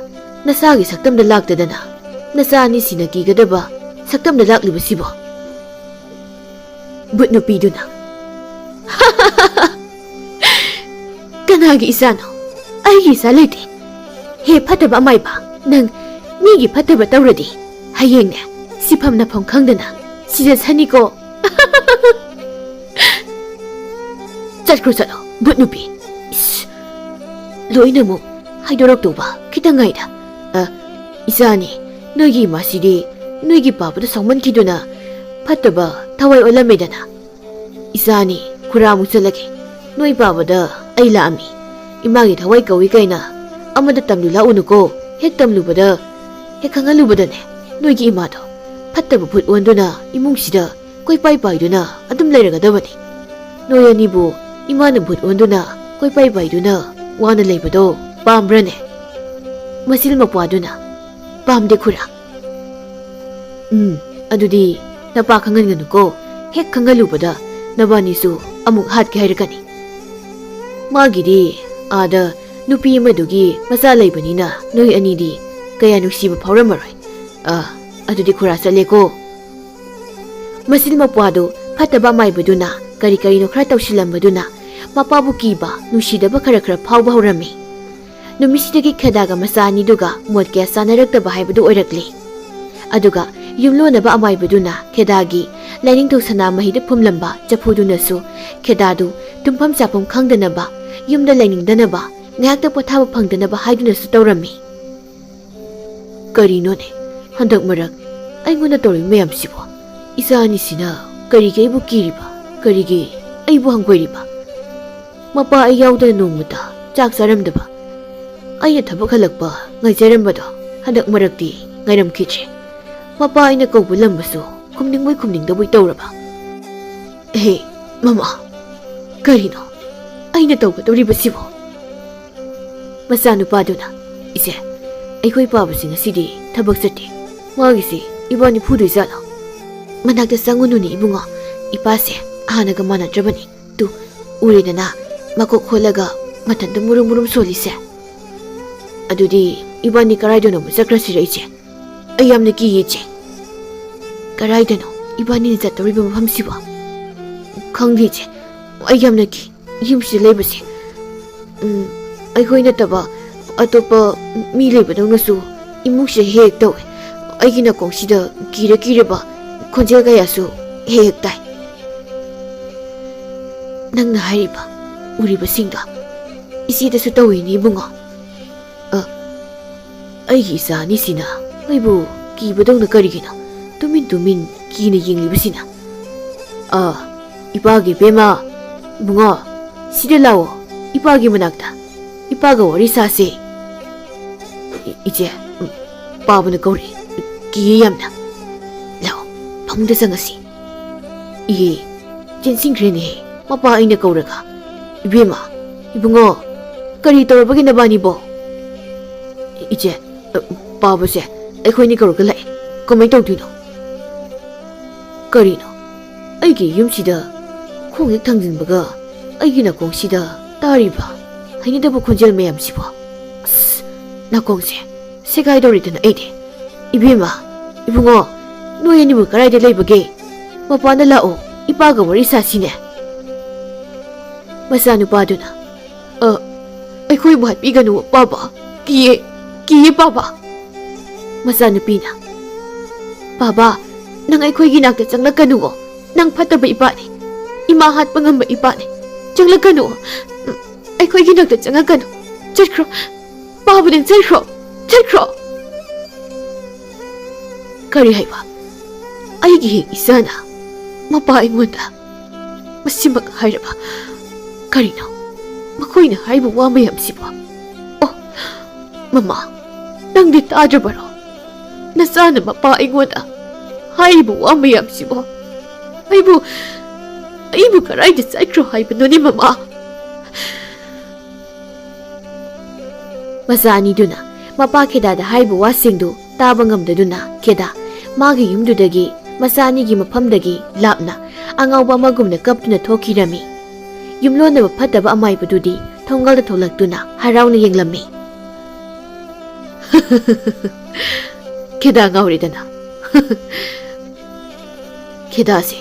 ꯅꯆꯥꯒꯤ ꯁꯛꯇꯝꯗ ꯂꯥꯛꯇꯗꯅ ꯅꯆꯥ ꯑꯅꯤꯁꯤꯅ ꯀꯤꯒꯗꯕ ꯁꯛꯇꯝꯗ ꯂꯥꯛꯂꯤꯕꯁꯤꯕꯣ?" ꯚꯨꯠ ꯅꯨꯄꯤꯗꯨꯅ, "ꯀꯅꯥꯒꯤ ꯏꯆꯥꯅꯣ? ꯑꯩꯒꯤ ꯏꯆꯥ ꯂꯩꯇꯦ꯫ ꯍꯦ ꯐꯠꯇꯕ ꯑꯃꯥꯏꯕ, ꯅꯪ ꯃꯤꯒꯤ ꯐꯠꯇꯕ ꯇꯧꯔꯗꯤ ꯍꯌꯦꯡꯅꯦ ꯁꯤꯐꯝ ꯅꯐꯝ ꯈꯪꯗꯅ ꯁꯤꯖꯁꯅꯤꯀꯣ"꯫ "ꯆꯠꯈ꯭ꯔꯣ, ꯆꯠꯂꯣ, ꯚꯨꯠ ꯅꯨꯄꯤ꯫ ꯏꯁ, ꯂꯣꯏꯅꯃꯛ ꯍꯥꯏꯗꯣꯔꯛꯇꯧꯕ ꯈꯤꯇꯪ ꯉꯥꯏꯗ꯫ ꯑ, ꯏꯆꯥꯅꯤ, ꯅꯣꯏꯒꯤ ꯏꯃꯥꯁꯤꯗꯤ ꯅꯣꯏꯒꯤ ꯄꯥꯕꯗ ꯁꯥꯎꯃꯟꯈꯤꯗꯨꯅ ꯐꯠꯇꯕ ꯊꯋꯥꯏ ꯑꯣꯜꯂꯝꯃꯦꯗꯅ꯫ ꯏꯆꯥꯅꯤ, ꯈꯨꯔꯥ ꯑꯃꯨꯛ ꯆꯠꯂꯒꯦ꯫ ꯅꯣꯏ ꯄꯥꯕꯗ ꯑꯩ ꯂꯥꯛꯑꯝꯃꯤ꯫ ꯏꯃꯥꯒꯤ ꯊꯋꯥꯏ ꯀꯧꯏ ꯀꯥꯏꯅ ꯑꯃꯗ ꯇꯝꯂꯨ ꯂꯥꯛꯎꯅꯨꯀꯣ꯫ ꯍꯦꯛ ꯇꯝꯂꯨꯕꯗ, ꯍꯦꯛ ꯈꯪꯍꯜꯂꯨꯕꯗꯅꯦ, ꯅꯣꯏꯒꯤ ꯏꯃꯥꯗꯣ ꯐꯠꯇꯕ ꯚꯨꯠ ꯑꯣꯟꯗꯨꯅ ꯏꯃꯨꯡꯁꯤꯗ ꯀꯣꯏꯄꯥꯏ ꯄꯥꯏꯗꯨꯅ ꯑꯗꯨꯝ ꯂꯩꯔꯒꯗꯕꯅꯤ꯫ ꯅꯣꯏ ꯑꯅꯤꯕꯨ ꯏꯃꯥꯅ ꯚꯨꯠ ꯑꯣꯟꯗꯨꯅ ꯀꯣꯏꯄꯥꯏ ꯄꯥꯏꯗꯨꯅ ꯋꯥꯅ ꯂꯩꯕꯗꯣ ꯄꯥꯝꯕ꯭ꯔꯅꯦ?" ꯃꯁꯤꯜ ꯃꯧꯄ꯭ꯋꯥꯗꯨꯅ, "ꯄꯥꯝꯗꯦ ꯈꯨꯔꯥ"꯫ "ꯎꯝ, ꯑꯗꯨꯗꯤ ꯅꯄꯥ ꯈꯪꯍꯟꯒꯅꯨꯀꯣ꯫ ꯍꯦꯛ ꯈꯪꯍꯜꯂꯨꯕꯗ ꯅꯕꯥꯅꯤꯁꯨ ꯑꯃꯨꯛ ꯍꯥꯠꯀꯦ ꯍꯥꯏꯔꯛꯀꯅꯤ꯫ ꯃꯥꯒꯤꯗꯤ ꯑꯥꯗ ꯅꯨꯄꯤ ꯑꯃꯗꯨꯒꯤ ꯃꯆꯥ ꯂꯩꯕꯅꯤꯅ ꯅꯣꯏ ꯑꯅꯤꯗꯤ ꯀꯌꯥ ꯅꯨꯡꯁꯤꯕ ꯐꯥꯎꯔꯝꯃꯔꯣꯏ꯫ ꯑ, ꯑꯗꯨꯗꯤ ꯈꯨꯔꯥ ꯆꯠꯂꯦꯀꯣ꯫ ꯃꯆꯤꯟ ꯃꯧꯄ꯭ꯋꯥꯗꯨ ꯐꯠꯇꯕ ꯑꯃꯥꯏꯕꯗꯨꯅ ꯀꯔꯤ ꯀꯔꯤꯅꯣ ꯈꯔ ꯇꯧꯁꯤꯜꯂꯝꯕꯗꯨꯅ ꯃꯄꯥꯕꯨ ꯀꯤꯕ, ꯅꯨꯡꯁꯤꯗꯕ ꯈꯔ ꯈꯔ ꯐꯥꯎꯕ ꯍꯧꯔꯝꯃꯤ꯫ ꯅꯨꯃꯤꯠꯁꯤꯗꯒꯤ ꯈꯦꯗꯥꯒ ꯃꯆꯥ ꯑꯅꯤꯗꯨꯒ ꯃꯣꯠ ꯀꯌꯥ ꯆꯥꯅꯔꯛꯇꯕ ꯍꯥꯏꯕꯗꯨ ꯑꯣꯏꯔꯛꯂꯤ꯫ ꯑꯗꯨꯒ ꯌꯨꯝꯂꯣꯟꯅꯕ ꯑꯃꯥꯏꯕꯗꯨꯅ ꯈꯦꯗꯥꯒꯤ ꯂꯥꯏꯅꯤꯡꯊꯧ ꯁꯅꯥꯃꯍꯤꯗ ꯐꯨꯝꯂꯝꯕ ꯆꯐꯨꯗꯨꯅꯁꯨ ꯈꯦꯗꯥꯗꯨ ꯇꯨꯝꯐꯝ ꯆꯥꯐꯝ ꯈꯪꯗꯅꯕ, ꯌꯨꯝꯗ ꯂꯩꯅꯤꯡꯗꯅꯕ, ꯉꯥꯏꯍꯥꯛꯇ ꯄꯣꯊꯥꯕ ꯐꯪꯗꯅꯕ ꯍꯥꯏꯗꯨꯅꯁꯨ ꯇꯧꯔꯝꯃꯤ꯫ ꯀꯔꯤꯅꯣꯅꯦ, ꯍꯟꯗꯛ ꯃꯔꯛ ꯑꯩꯉꯣꯟꯗ ꯇꯧꯔꯤꯕ ꯃꯌꯥꯝꯁꯤꯕꯣ? ꯏꯆꯥ ꯑꯅꯤꯁꯤꯅ ꯀꯔꯤꯒꯤ ꯑꯩꯕꯨ ꯀꯤꯔꯤꯕ, ꯀꯔꯤꯒꯤ ꯑꯩꯕꯨ ꯍꯪꯒꯣꯏꯔꯤꯕ? ꯃꯄꯥ ꯑꯩ ꯌꯥꯎꯗꯅ ꯅꯣꯡꯃꯇ ꯆꯥꯛ ꯆꯥꯔꯝꯗꯕ, ꯑꯩꯅ ꯊꯕꯛ ꯍꯜꯂꯛꯄ ꯉꯥꯏꯖꯔꯝꯕꯗꯣ ꯍꯟꯗꯛ ꯃꯔꯛꯇꯤ ꯉꯥꯏꯔꯝꯈꯤꯗ꯭ꯔꯦ꯫ ꯃꯄꯥ ꯑꯩꯅ ꯀꯧꯕ ꯂꯝꯕꯁꯨ ꯈꯨꯝꯅꯤꯡꯕꯣꯏ ꯈꯨꯝꯅꯤꯡꯗꯕꯣꯏ ꯇꯧꯔꯕ꯫ ꯑꯦꯍꯦ, ꯃꯃꯥ, ꯀꯔꯤꯅꯣ ꯑꯩꯅ ꯇꯧꯒꯗꯧꯔꯤꯕꯁꯤꯕꯣ? ꯃꯆꯥꯅꯨꯄꯥꯗꯨꯅ, "ꯏꯆꯦ, ꯑꯩꯈꯣꯏ ꯄꯥꯕꯁꯤ ꯉꯁꯤꯗꯤ ꯊꯕꯛ ꯆꯠꯇꯦ꯫ ꯃꯥꯒꯤꯁꯤ ꯏꯕꯥꯅꯤ ꯐꯨꯗꯣꯏꯖꯥꯠꯂꯣ?" "ꯃꯅꯥꯛꯇ ꯆꯪꯉꯨꯅꯨꯅꯦ ꯏꯕꯨꯡꯉꯣ, ꯏꯄꯥꯁꯦ ꯍꯥꯟꯅꯒ ꯃꯥꯟꯅꯗ꯭ꯔꯕꯅꯤ꯫ ꯇꯨ, ꯎꯔꯦꯗꯅ, ꯃꯀꯣꯛ ꯈꯣꯠꯂꯒ ꯃꯊꯟꯇ ꯃꯨꯔꯨꯝ ꯃꯨꯔꯨꯝ ꯁꯣꯜꯂꯤꯁꯦ꯫ ꯑꯗꯨꯗꯤ ꯏꯕꯥꯅꯤ ꯀꯔꯥꯏꯗꯅꯣ ꯑꯃꯨꯛ ꯆꯠꯈ꯭ꯔꯁꯤꯔ ꯏꯆꯦ? ꯑꯩ ꯌꯥꯝꯅ ꯀꯤꯌꯦ ꯏꯆꯦ꯫ ꯀꯔꯥꯏꯗꯅꯣ ꯏꯕꯥꯅꯤꯅ ꯆꯠꯇꯧꯔꯤꯕ ꯃꯐꯝꯁꯤꯕꯣ? ꯈꯪꯗꯦ ꯏꯆꯦ, ꯑꯩ ꯌꯥꯝꯅ ꯀꯤ꯫ ꯌꯨꯝꯁꯤꯗ ꯂꯩꯕꯁꯦ, ꯎꯝ, ꯑꯩꯈꯣꯏ ꯅꯠꯇꯕ ꯑꯇꯣꯞꯄ ꯃꯤ ꯂꯩꯕꯗꯧꯅꯁꯨ ꯏꯃꯨꯡꯁꯦ ꯍꯦꯛ ꯍꯦꯛ ꯇꯧꯋꯦ꯫ ꯑꯩꯒꯤ ꯅꯥꯀꯣꯡꯁꯤꯗ ꯀꯤꯔ ꯀꯤꯔꯕ ꯈꯣꯟꯖꯦꯜ ꯀꯌꯥꯁꯨ ꯍꯦꯛ ꯍꯦꯛ ꯇꯥꯏ꯫ ꯅꯪꯅ ꯍꯥꯏꯔꯤꯕ, ꯎꯔꯤꯕꯁꯤꯡꯗꯣ ꯏꯆꯦꯗꯁꯨ ꯇꯧꯏꯅꯦ ꯏꯕꯨꯡꯉꯣ꯫ ꯑ, ꯑꯩꯒꯤ ꯏꯆꯥ ꯑꯅꯤꯁꯤꯅ ꯑꯩꯕꯨ ꯀꯤꯕꯗꯧꯅ ꯀꯔꯤꯒꯤꯅꯣ ꯇꯨꯃꯤꯟ ꯇꯨꯃꯤꯟ ꯀꯤꯅ ꯌꯦꯡꯂꯤꯕꯁꯤꯅ? ꯑ, ꯏꯄꯥꯒꯤ ꯏꯕꯦꯝꯃ, ꯏꯕꯨꯡꯉꯣ, ꯁꯤꯗ ꯂꯥꯛꯑꯣ, ꯏꯄꯥꯒꯤ ꯃꯅꯥꯛꯇ, ꯏꯄꯥꯒ ꯋꯥꯔꯤ ꯁꯥꯁꯦ꯫ ꯏ-, ꯏꯆꯦ, ꯎꯝ, ꯄꯥꯕꯅ ꯀꯧꯔꯛꯏ, ꯀꯤꯌꯦ ꯌꯥꯝꯅ꯫ ꯂꯥꯛꯑꯣ, ꯐꯃꯨꯡꯗ ꯆꯪꯉꯁꯤ꯫ ꯏꯍꯦ, ꯆꯦꯟꯁꯤꯟꯈ꯭ꯔꯦꯅꯦ ꯃꯄꯥ ꯑꯩꯅ ꯀꯧꯔꯒ꯫ ꯏꯕꯦꯝꯃ, ꯏꯕꯨꯡꯉꯣ, ꯀꯔꯤ ꯇꯧꯔꯕꯒꯦ ꯅꯕꯥꯅꯤꯕꯣ? ꯏꯆꯦ, ꯄꯥꯕꯁꯦ ꯑꯩꯈꯣꯏꯅꯤ ꯀꯧꯔꯒ ꯂꯥꯛꯑꯦ꯫ ꯀꯃꯥꯏ ꯇꯧꯗꯣꯏꯅꯣ? ꯀꯔꯤꯅꯣ? ꯑꯩꯒꯤ ꯌꯨꯝꯁꯤꯗ ꯈꯣꯡ ꯍꯦꯛ ꯊꯥꯡꯖꯤꯟꯕꯒ ꯑꯩꯒꯤ ꯅꯥꯀꯣꯡꯁꯤꯗ ꯇꯥꯔꯤꯕ ꯍꯩꯅꯗꯕ ꯈꯣꯟꯖꯦꯜ ꯃꯌꯥꯝꯁꯤꯕꯣ꯫ ꯑꯁ, ꯅꯥꯀꯣꯡꯁꯦ ꯁꯦꯒꯥꯏꯗꯧꯔꯤꯗꯅ ꯑꯩꯗꯤ꯫ ꯏꯕꯦꯝꯃ, ꯏꯕꯨꯡꯉꯣ, ꯅꯣꯏ ꯑꯅꯤꯕꯨ ꯀꯗꯥꯏꯗ ꯂꯩꯕꯒꯦ? ꯃꯄꯥꯟꯗ ꯂꯥꯛꯑꯣ, ꯏꯄꯥꯒ ꯋꯥꯔꯤ ꯁꯥꯁꯤꯅꯦ꯫ ꯃꯆꯥꯅꯨꯄꯥꯗꯨꯅ, "ꯑ, ꯑꯩꯈꯣꯏꯕꯨ ꯍꯥꯠꯄꯤꯒꯅꯨ, ꯄꯥꯕ꯫ ꯀꯤꯌꯦ, ꯀꯤꯌꯦ, ꯄꯥꯕ꯫" ꯃꯆꯥꯅꯨꯄꯤꯅ, "ꯄꯥꯕ, ꯅꯪ ꯑꯩꯈꯣꯏꯒꯤ ꯅꯥꯛꯇ ꯆꯪꯂꯛꯀꯅꯨꯋꯣ꯫ ꯅꯪ ꯐꯠꯇꯕ ꯏꯄꯥꯅꯤ꯫ ꯏꯃꯥ ꯍꯥꯠꯄ ꯉꯝꯕ ꯏꯄꯥꯅꯤ꯫ ꯆꯪꯂꯛꯀꯅꯨ꯫ ꯎꯝ, ꯑꯩꯈꯣꯏꯒꯤ ꯅꯥꯛꯇ ꯆꯪꯉꯛꯀꯅꯨ꯫ ꯆꯠꯈ꯭ꯔꯣ꯫ ꯄꯥꯕ, ꯅꯪ ꯆꯠꯈ꯭ꯔꯣ꯫ ꯆꯠꯈ꯭ꯔꯣ꯫" ꯀꯔꯤ ꯍꯥꯏꯕ? ꯑꯩꯒꯤ ꯍꯦꯛ ꯏꯆꯥꯅ ꯃꯄꯥ ꯑꯩꯉꯣꯟꯗ ꯃꯁꯤꯃꯛ ꯍꯥꯏꯔꯕ? ꯀꯔꯤꯅꯣ ꯃꯈꯣꯏꯅ ꯍꯥꯏꯕ ꯋꯥ ꯃꯌꯥꯝꯁꯤꯕꯣ? ꯑꯣ, ꯃꯃꯥ, ꯅꯪꯗꯤ ꯇꯥꯗ꯭ꯔꯕꯔꯣ? ꯅꯆꯥꯅ ꯃꯄꯥ ꯑꯩꯉꯣꯟꯗ ꯍꯥꯏꯔꯤꯕ ꯋꯥ ꯃꯌꯥꯝꯁꯤꯕꯣ? ꯑꯩꯕꯨ, ꯑꯩꯕꯨ ꯀꯗꯥꯏꯗ ꯆꯠꯈ꯭ꯔꯣ ꯍꯥꯏꯕꯅꯣꯅꯦ, ꯃꯃꯥ? ꯃꯆꯥ ꯑꯅꯤꯗꯨꯅ ꯃꯄꯥ ꯈꯦꯗꯥꯗ ꯍꯥꯏꯔꯤꯕ ꯋꯥꯁꯤꯡꯗꯨ ꯇꯥꯕ ꯉꯝꯗꯗꯨꯅ, ꯈꯦꯗꯥ ꯃꯥꯒꯤ ꯌꯨꯝꯗꯨꯗꯒꯤ, ꯃꯆꯥ ꯑꯅꯤꯒꯤ ꯃꯐꯝꯗꯒꯤ ꯂꯥꯞꯅ ꯑꯉꯥꯎꯕ ꯑꯃꯒꯨꯝꯅ ꯀꯞꯇꯨꯅ ꯊꯣꯛꯈꯤꯔꯝꯃꯤ꯫ ꯌꯨꯝꯂꯣꯟꯅꯕ ꯐꯠꯇꯕ ꯑꯃꯥꯏꯕꯗꯨꯗꯤ ꯊꯣꯡꯒꯥꯜꯗ ꯊꯣꯛꯂꯛꯇꯨꯅ ꯍꯔꯥꯎꯅ ꯌꯦꯡꯂꯝꯃꯤ꯫ "ꯈꯦꯗꯥ ꯉꯥꯎꯔꯦꯗꯅ꯫ ꯈꯦꯗꯥꯁꯦ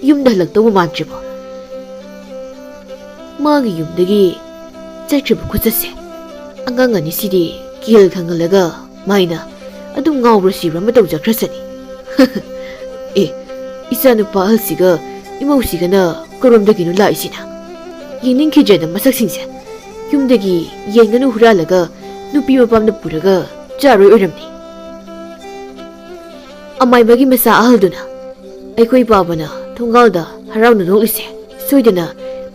ꯌꯨꯝꯗ ꯍꯜꯂꯛꯇꯧꯕ ꯃꯥꯟꯗ꯭ꯔꯤꯕꯣ? ꯃꯥꯒꯤ ꯌꯨꯝꯗꯒꯤ ꯆꯠꯈ꯭ꯔꯤꯕ ꯈꯨꯆꯠꯁꯦ, ꯑꯉꯥꯡ ꯑꯅꯤꯁꯤꯗꯤ ꯀꯤꯍꯜ ꯈꯪꯍꯜꯂꯒ ꯃꯥꯏꯅ ꯑꯗꯨꯝ ꯉꯥꯎꯕ꯭ꯔꯥ ꯁꯤꯕ꯭ꯔꯥ ꯑꯃ ꯇꯧꯖꯈ꯭ꯔꯁꯅꯤ꯫" ꯑꯦ, ꯏꯆꯥꯅꯨꯄꯥ ꯑꯍꯜꯁꯤꯒ ꯏꯃꯧꯁꯤꯒꯅ ꯀꯔꯣꯝꯗꯒꯤꯅꯣ ꯂꯥꯛꯏꯁꯤꯅ? ꯌꯦꯡꯅꯤꯡꯈꯤꯗ꯭ꯔꯦꯗ ꯃꯁꯛꯁꯤꯡꯁꯦ꯫ ꯌꯨꯝꯗꯒꯤ ꯌꯦꯟ ꯉꯥꯅꯨ ꯍꯨꯔꯥꯜꯂꯒ ꯅꯨꯄꯤ ꯃꯄꯥꯝꯗ ꯄꯨꯔꯒ ꯆꯥꯔꯣꯏ ꯑꯣꯏꯔꯝꯅꯤ꯫ ꯑꯃꯥꯏꯕꯒꯤ ꯃꯆꯥ ꯑꯍꯜꯗꯨꯅ, "ꯑꯩꯈꯣꯏ ꯄꯥꯕꯅ ꯊꯣꯡꯒꯥꯜꯗ ꯍꯔꯥꯎꯅ ꯅꯣꯛꯂꯤꯁꯦ ꯁꯣꯏꯗꯅ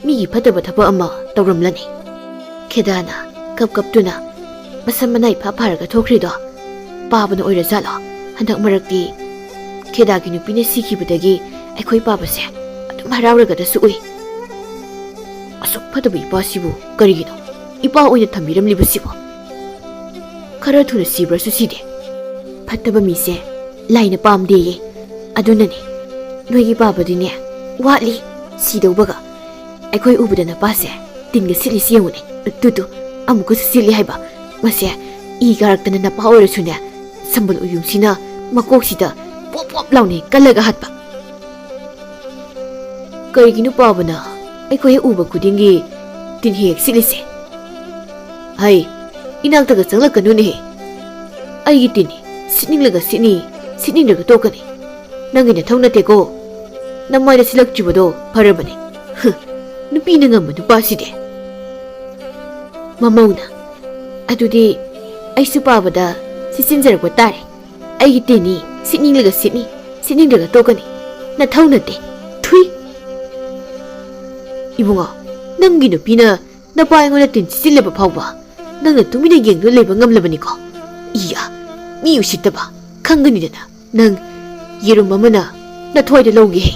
ꯃꯤꯒꯤ ꯐꯠꯇꯕ ꯊꯕꯛ ꯑꯃ ꯇꯧꯔꯝꯂꯅꯤ꯫" ꯈꯦꯗꯥꯅ ꯀꯞ ꯀꯞꯇꯨꯅ ꯃꯁꯝ ꯃꯅꯥꯏ ꯐꯥ ꯐꯥꯔꯒ ꯊꯣꯛꯈ꯭ꯔꯤꯗꯣ ꯄꯥꯕꯅ ꯑꯣꯏꯔꯖꯥꯠꯂꯣ? ꯍꯟꯗꯛ ꯃꯔꯛꯇꯤ ꯈꯦꯗꯥꯒꯤ ꯅꯨꯄꯤꯅ ꯁꯤꯈꯤꯕꯗꯒꯤ ꯑꯩꯈꯣꯏ ꯄꯥꯕꯁꯦ ꯑꯗꯨꯝ ꯍꯔꯥꯎꯔꯒꯗꯁꯨ ꯎꯏ꯫ ꯑꯁꯨꯛ ꯐꯠꯇꯕ ꯏꯄꯥꯁꯤꯕꯨ ꯀꯔꯤꯒꯤꯅꯣ ꯏꯄꯥ ꯑꯣꯏꯅ ꯊꯝꯕꯤꯔꯝꯂꯤꯕꯁꯤꯕꯣ? ꯈꯔ ꯊꯨꯅ ꯁꯤꯕ꯭ꯔꯁꯨ ꯁꯤꯗꯦ꯫ ꯐꯠꯇꯕ ꯃꯤꯁꯦ ꯂꯥꯏꯅ ꯄꯥꯝꯗꯦꯌꯦ꯫ ꯑꯗꯨꯅꯅꯦ ꯅꯣꯏꯒꯤ ꯄꯥꯕꯗꯤꯅꯦ, ꯋꯥꯠꯂꯤ, ꯁꯤꯗꯧꯕꯒ꯫ ꯑꯩꯈꯣꯏ ꯎꯕꯗ ꯅꯄꯥꯁꯦ ꯇꯤꯟꯒ ꯁꯤꯠꯂꯤꯁꯤ ꯌꯦꯡꯉꯨꯅꯦ꯫ ꯇꯨ ꯇꯨ, ꯑꯃꯨꯛꯀꯁꯨ ꯁꯤꯠꯂꯤ ꯍꯥꯏꯕ꯫ ꯃꯁꯦ ꯏ ꯀꯥꯔꯛꯇꯅ ꯅꯄꯥ ꯑꯣꯏꯔꯁꯨꯅꯦ, ꯁꯝꯕꯜ ꯎꯌꯨꯡꯁꯤꯅ ꯃꯀꯣꯛꯁꯤꯗ ꯄꯣꯞ ꯄꯣꯞ ꯂꯥꯎꯅ ꯀꯜꯂꯒ ꯍꯥꯠꯄ꯫ ꯀꯔꯤꯒꯤꯅꯣ ꯄꯥꯕꯅ ꯑꯩꯈꯣꯏ ꯍꯦꯛ ꯎꯕ ꯈꯨꯗꯤꯡꯒꯤ ꯇꯤꯟ ꯍꯦꯛ ꯁꯤꯠꯂꯤꯁꯦ? ꯍꯩ, ꯏꯅꯥꯛꯇꯒ ꯆꯪꯂꯛꯀꯅꯨꯅꯦꯍꯦ꯫ ꯑꯩꯒꯤ ꯇꯤꯟꯅꯤ, ꯁꯤꯠꯅꯤꯡꯂꯒ ꯁꯤꯠꯅꯤ, ꯁꯤꯠꯅꯤꯡꯗ꯭ꯔꯒ ꯇꯣꯛꯀꯅꯤ꯫ ꯅꯪꯒꯤ ꯅꯊꯧ ꯅꯠꯇꯦꯀꯣ꯫ ꯅꯃꯥꯏꯗ ꯁꯤꯜꯂꯛꯇ꯭ꯔꯤꯕꯗꯣ ꯐꯔꯕꯅꯤ꯫ ꯍꯨ, ꯅꯨꯄꯤꯅ ꯉꯝꯕ ꯅꯨꯄꯥꯁꯤꯗꯤ꯫ ꯃꯃꯧꯅ, ꯑꯗꯨꯗꯤ ꯑꯩꯁꯨ ꯄꯥꯕꯗ ꯁꯤꯠꯆꯤꯟꯖꯔꯛꯄ ꯇꯥꯔꯦ꯫ ꯑꯩꯒꯤ ꯇꯤꯟꯅꯤ, ꯁꯤꯠꯅꯤꯡꯂꯒ ꯁꯤꯠꯅꯤ, ꯁꯤꯠꯅꯤꯡꯗ꯭ꯔꯒ ꯇꯣꯛꯀꯅꯤ꯫ ꯅꯊꯧ ꯅꯠꯇꯦ꯫ ꯊꯨꯏ! ꯏꯕꯨꯡꯉꯣ, ꯅꯪꯒꯤ ꯅꯨꯄꯤꯅ ꯅꯄꯥ ꯑꯩꯉꯣꯟꯗ ꯇꯤꯟ ꯁꯤꯠꯆꯤꯜꯂꯕ ꯐꯥꯎꯕ ꯅꯪꯅ ꯇꯨꯃꯤꯟꯅ ꯌꯦꯡꯗꯨꯅ ꯂꯩꯕ ꯉꯝꯂꯕꯅꯤꯀꯣ? ꯏꯌꯥ, ꯃꯤ ꯎꯁꯤꯠꯇꯕ! ꯈꯪꯒꯅꯤꯗꯅ ꯅꯪ ꯌꯦꯔꯨꯝ ꯑꯃꯅ ꯅꯊ꯭ꯋꯥꯏꯗ ꯂꯧꯒꯦ ꯍꯦ꯫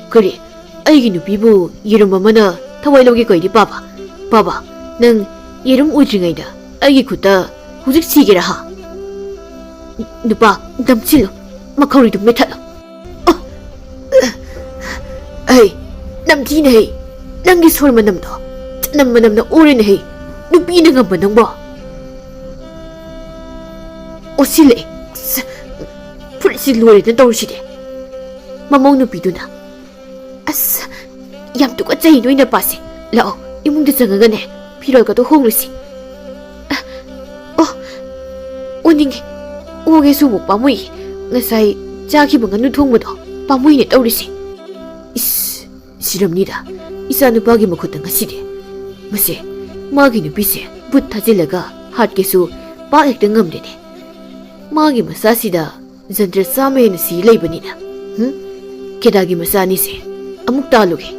ꯀꯔꯤ? ꯑꯩꯒꯤ ꯅꯨꯄꯤꯕꯨ ꯌꯦꯔꯨꯝ ꯑꯃꯅ ꯊꯋꯥꯏ ꯂꯧꯒꯦ ꯀꯩꯗꯤ ꯄꯥꯕ? ꯄꯥꯕ, ꯅꯪ ꯌꯦꯔꯨꯝ ꯎꯗ꯭ꯔꯤꯉꯩꯗ ꯑꯩꯒꯤ ꯈꯨꯠꯇ ꯍꯧꯖꯤꯛ ꯁꯤꯒꯦꯔꯥ ꯍꯥ? ꯅꯨꯄꯥ, ꯅꯝꯁꯤꯜꯂꯨ, ꯃꯈꯧꯔꯤꯗꯨ ꯃꯦꯠꯊꯠꯂꯨ꯫ ꯑꯣ! ꯑꯩ ꯅꯝꯊꯤꯅ ꯍꯩ꯫ ꯅꯪꯒꯤ ꯁꯣꯔ ꯃꯅꯝꯗꯣ ꯆꯅꯝ ꯃꯅꯝꯅ ꯑꯣꯔꯦꯅ ꯍꯩ꯫ ꯅꯨꯄꯤꯅ ꯉꯝꯕ ꯅꯪꯕꯣ? ꯑꯣꯁꯤꯜꯂꯛꯑꯦ꯫ ꯁ-, ꯐꯨꯔꯤꯠꯁꯤ ꯂꯣꯏꯔꯦꯗꯅ ꯇꯧꯔꯤꯁꯤꯗꯤ꯫ ꯃꯃꯧ ꯅꯨꯄꯤꯗꯨꯅ, "ꯑꯁ, ꯌꯥꯝ ꯇꯨꯀꯠꯆꯩ ꯅꯣꯏ ꯅꯄꯥꯁꯦ꯫ ꯂꯥꯛꯑꯣ, ꯏꯃꯨꯡꯗ ꯆꯪꯉꯒꯅꯦ, ꯐꯤꯔꯣꯜꯒꯗꯣ ꯍꯣꯡꯂꯨꯁꯤ꯫" ꯑ, ꯑꯣ, ꯑꯣꯅꯤꯡꯉꯦ꯫ ꯑꯣꯒꯦꯁꯨ ꯑꯃꯨꯛ ꯄꯥꯝꯃꯨꯏ꯫ ꯉꯁꯥꯏ ꯆꯥꯈꯤꯕ ꯉꯥꯅꯨ ꯊꯣꯡꯕꯗꯣ ꯄꯥꯝꯃꯨꯏꯅꯦ ꯇꯧꯔꯤꯁꯦ꯫ ꯏꯁ, ꯁꯤꯔꯝꯅꯤꯗ, ꯏꯆꯥ ꯅꯨꯄꯥꯒꯤ ꯃꯈꯨꯠꯇ ꯉꯁꯤꯗꯤ꯫ ꯃꯁꯦ, ꯃꯥꯒꯤ ꯅꯨꯄꯤꯁꯦ ꯚꯨꯠ ꯊꯥꯖꯤꯜꯂꯒ ꯍꯥꯠꯀꯦꯁꯨ ꯄꯥꯛ ꯍꯦꯛꯇ ꯉꯝꯗꯦꯅꯦ꯫ ꯃꯥꯒꯤ ꯃꯆꯥꯁꯤꯗ ꯖꯟꯇ꯭ꯔ ꯆꯥꯝꯃ ꯍꯦꯟꯅ ꯁꯤ ꯂꯩꯕꯅꯤꯅ꯫ ꯍꯨꯝ? ꯈꯦꯗꯥꯒꯤ ꯃꯆꯥ ꯑꯅꯤꯁꯦ ꯑꯃꯨꯛ ꯇꯥꯜꯂꯨꯒꯦ꯫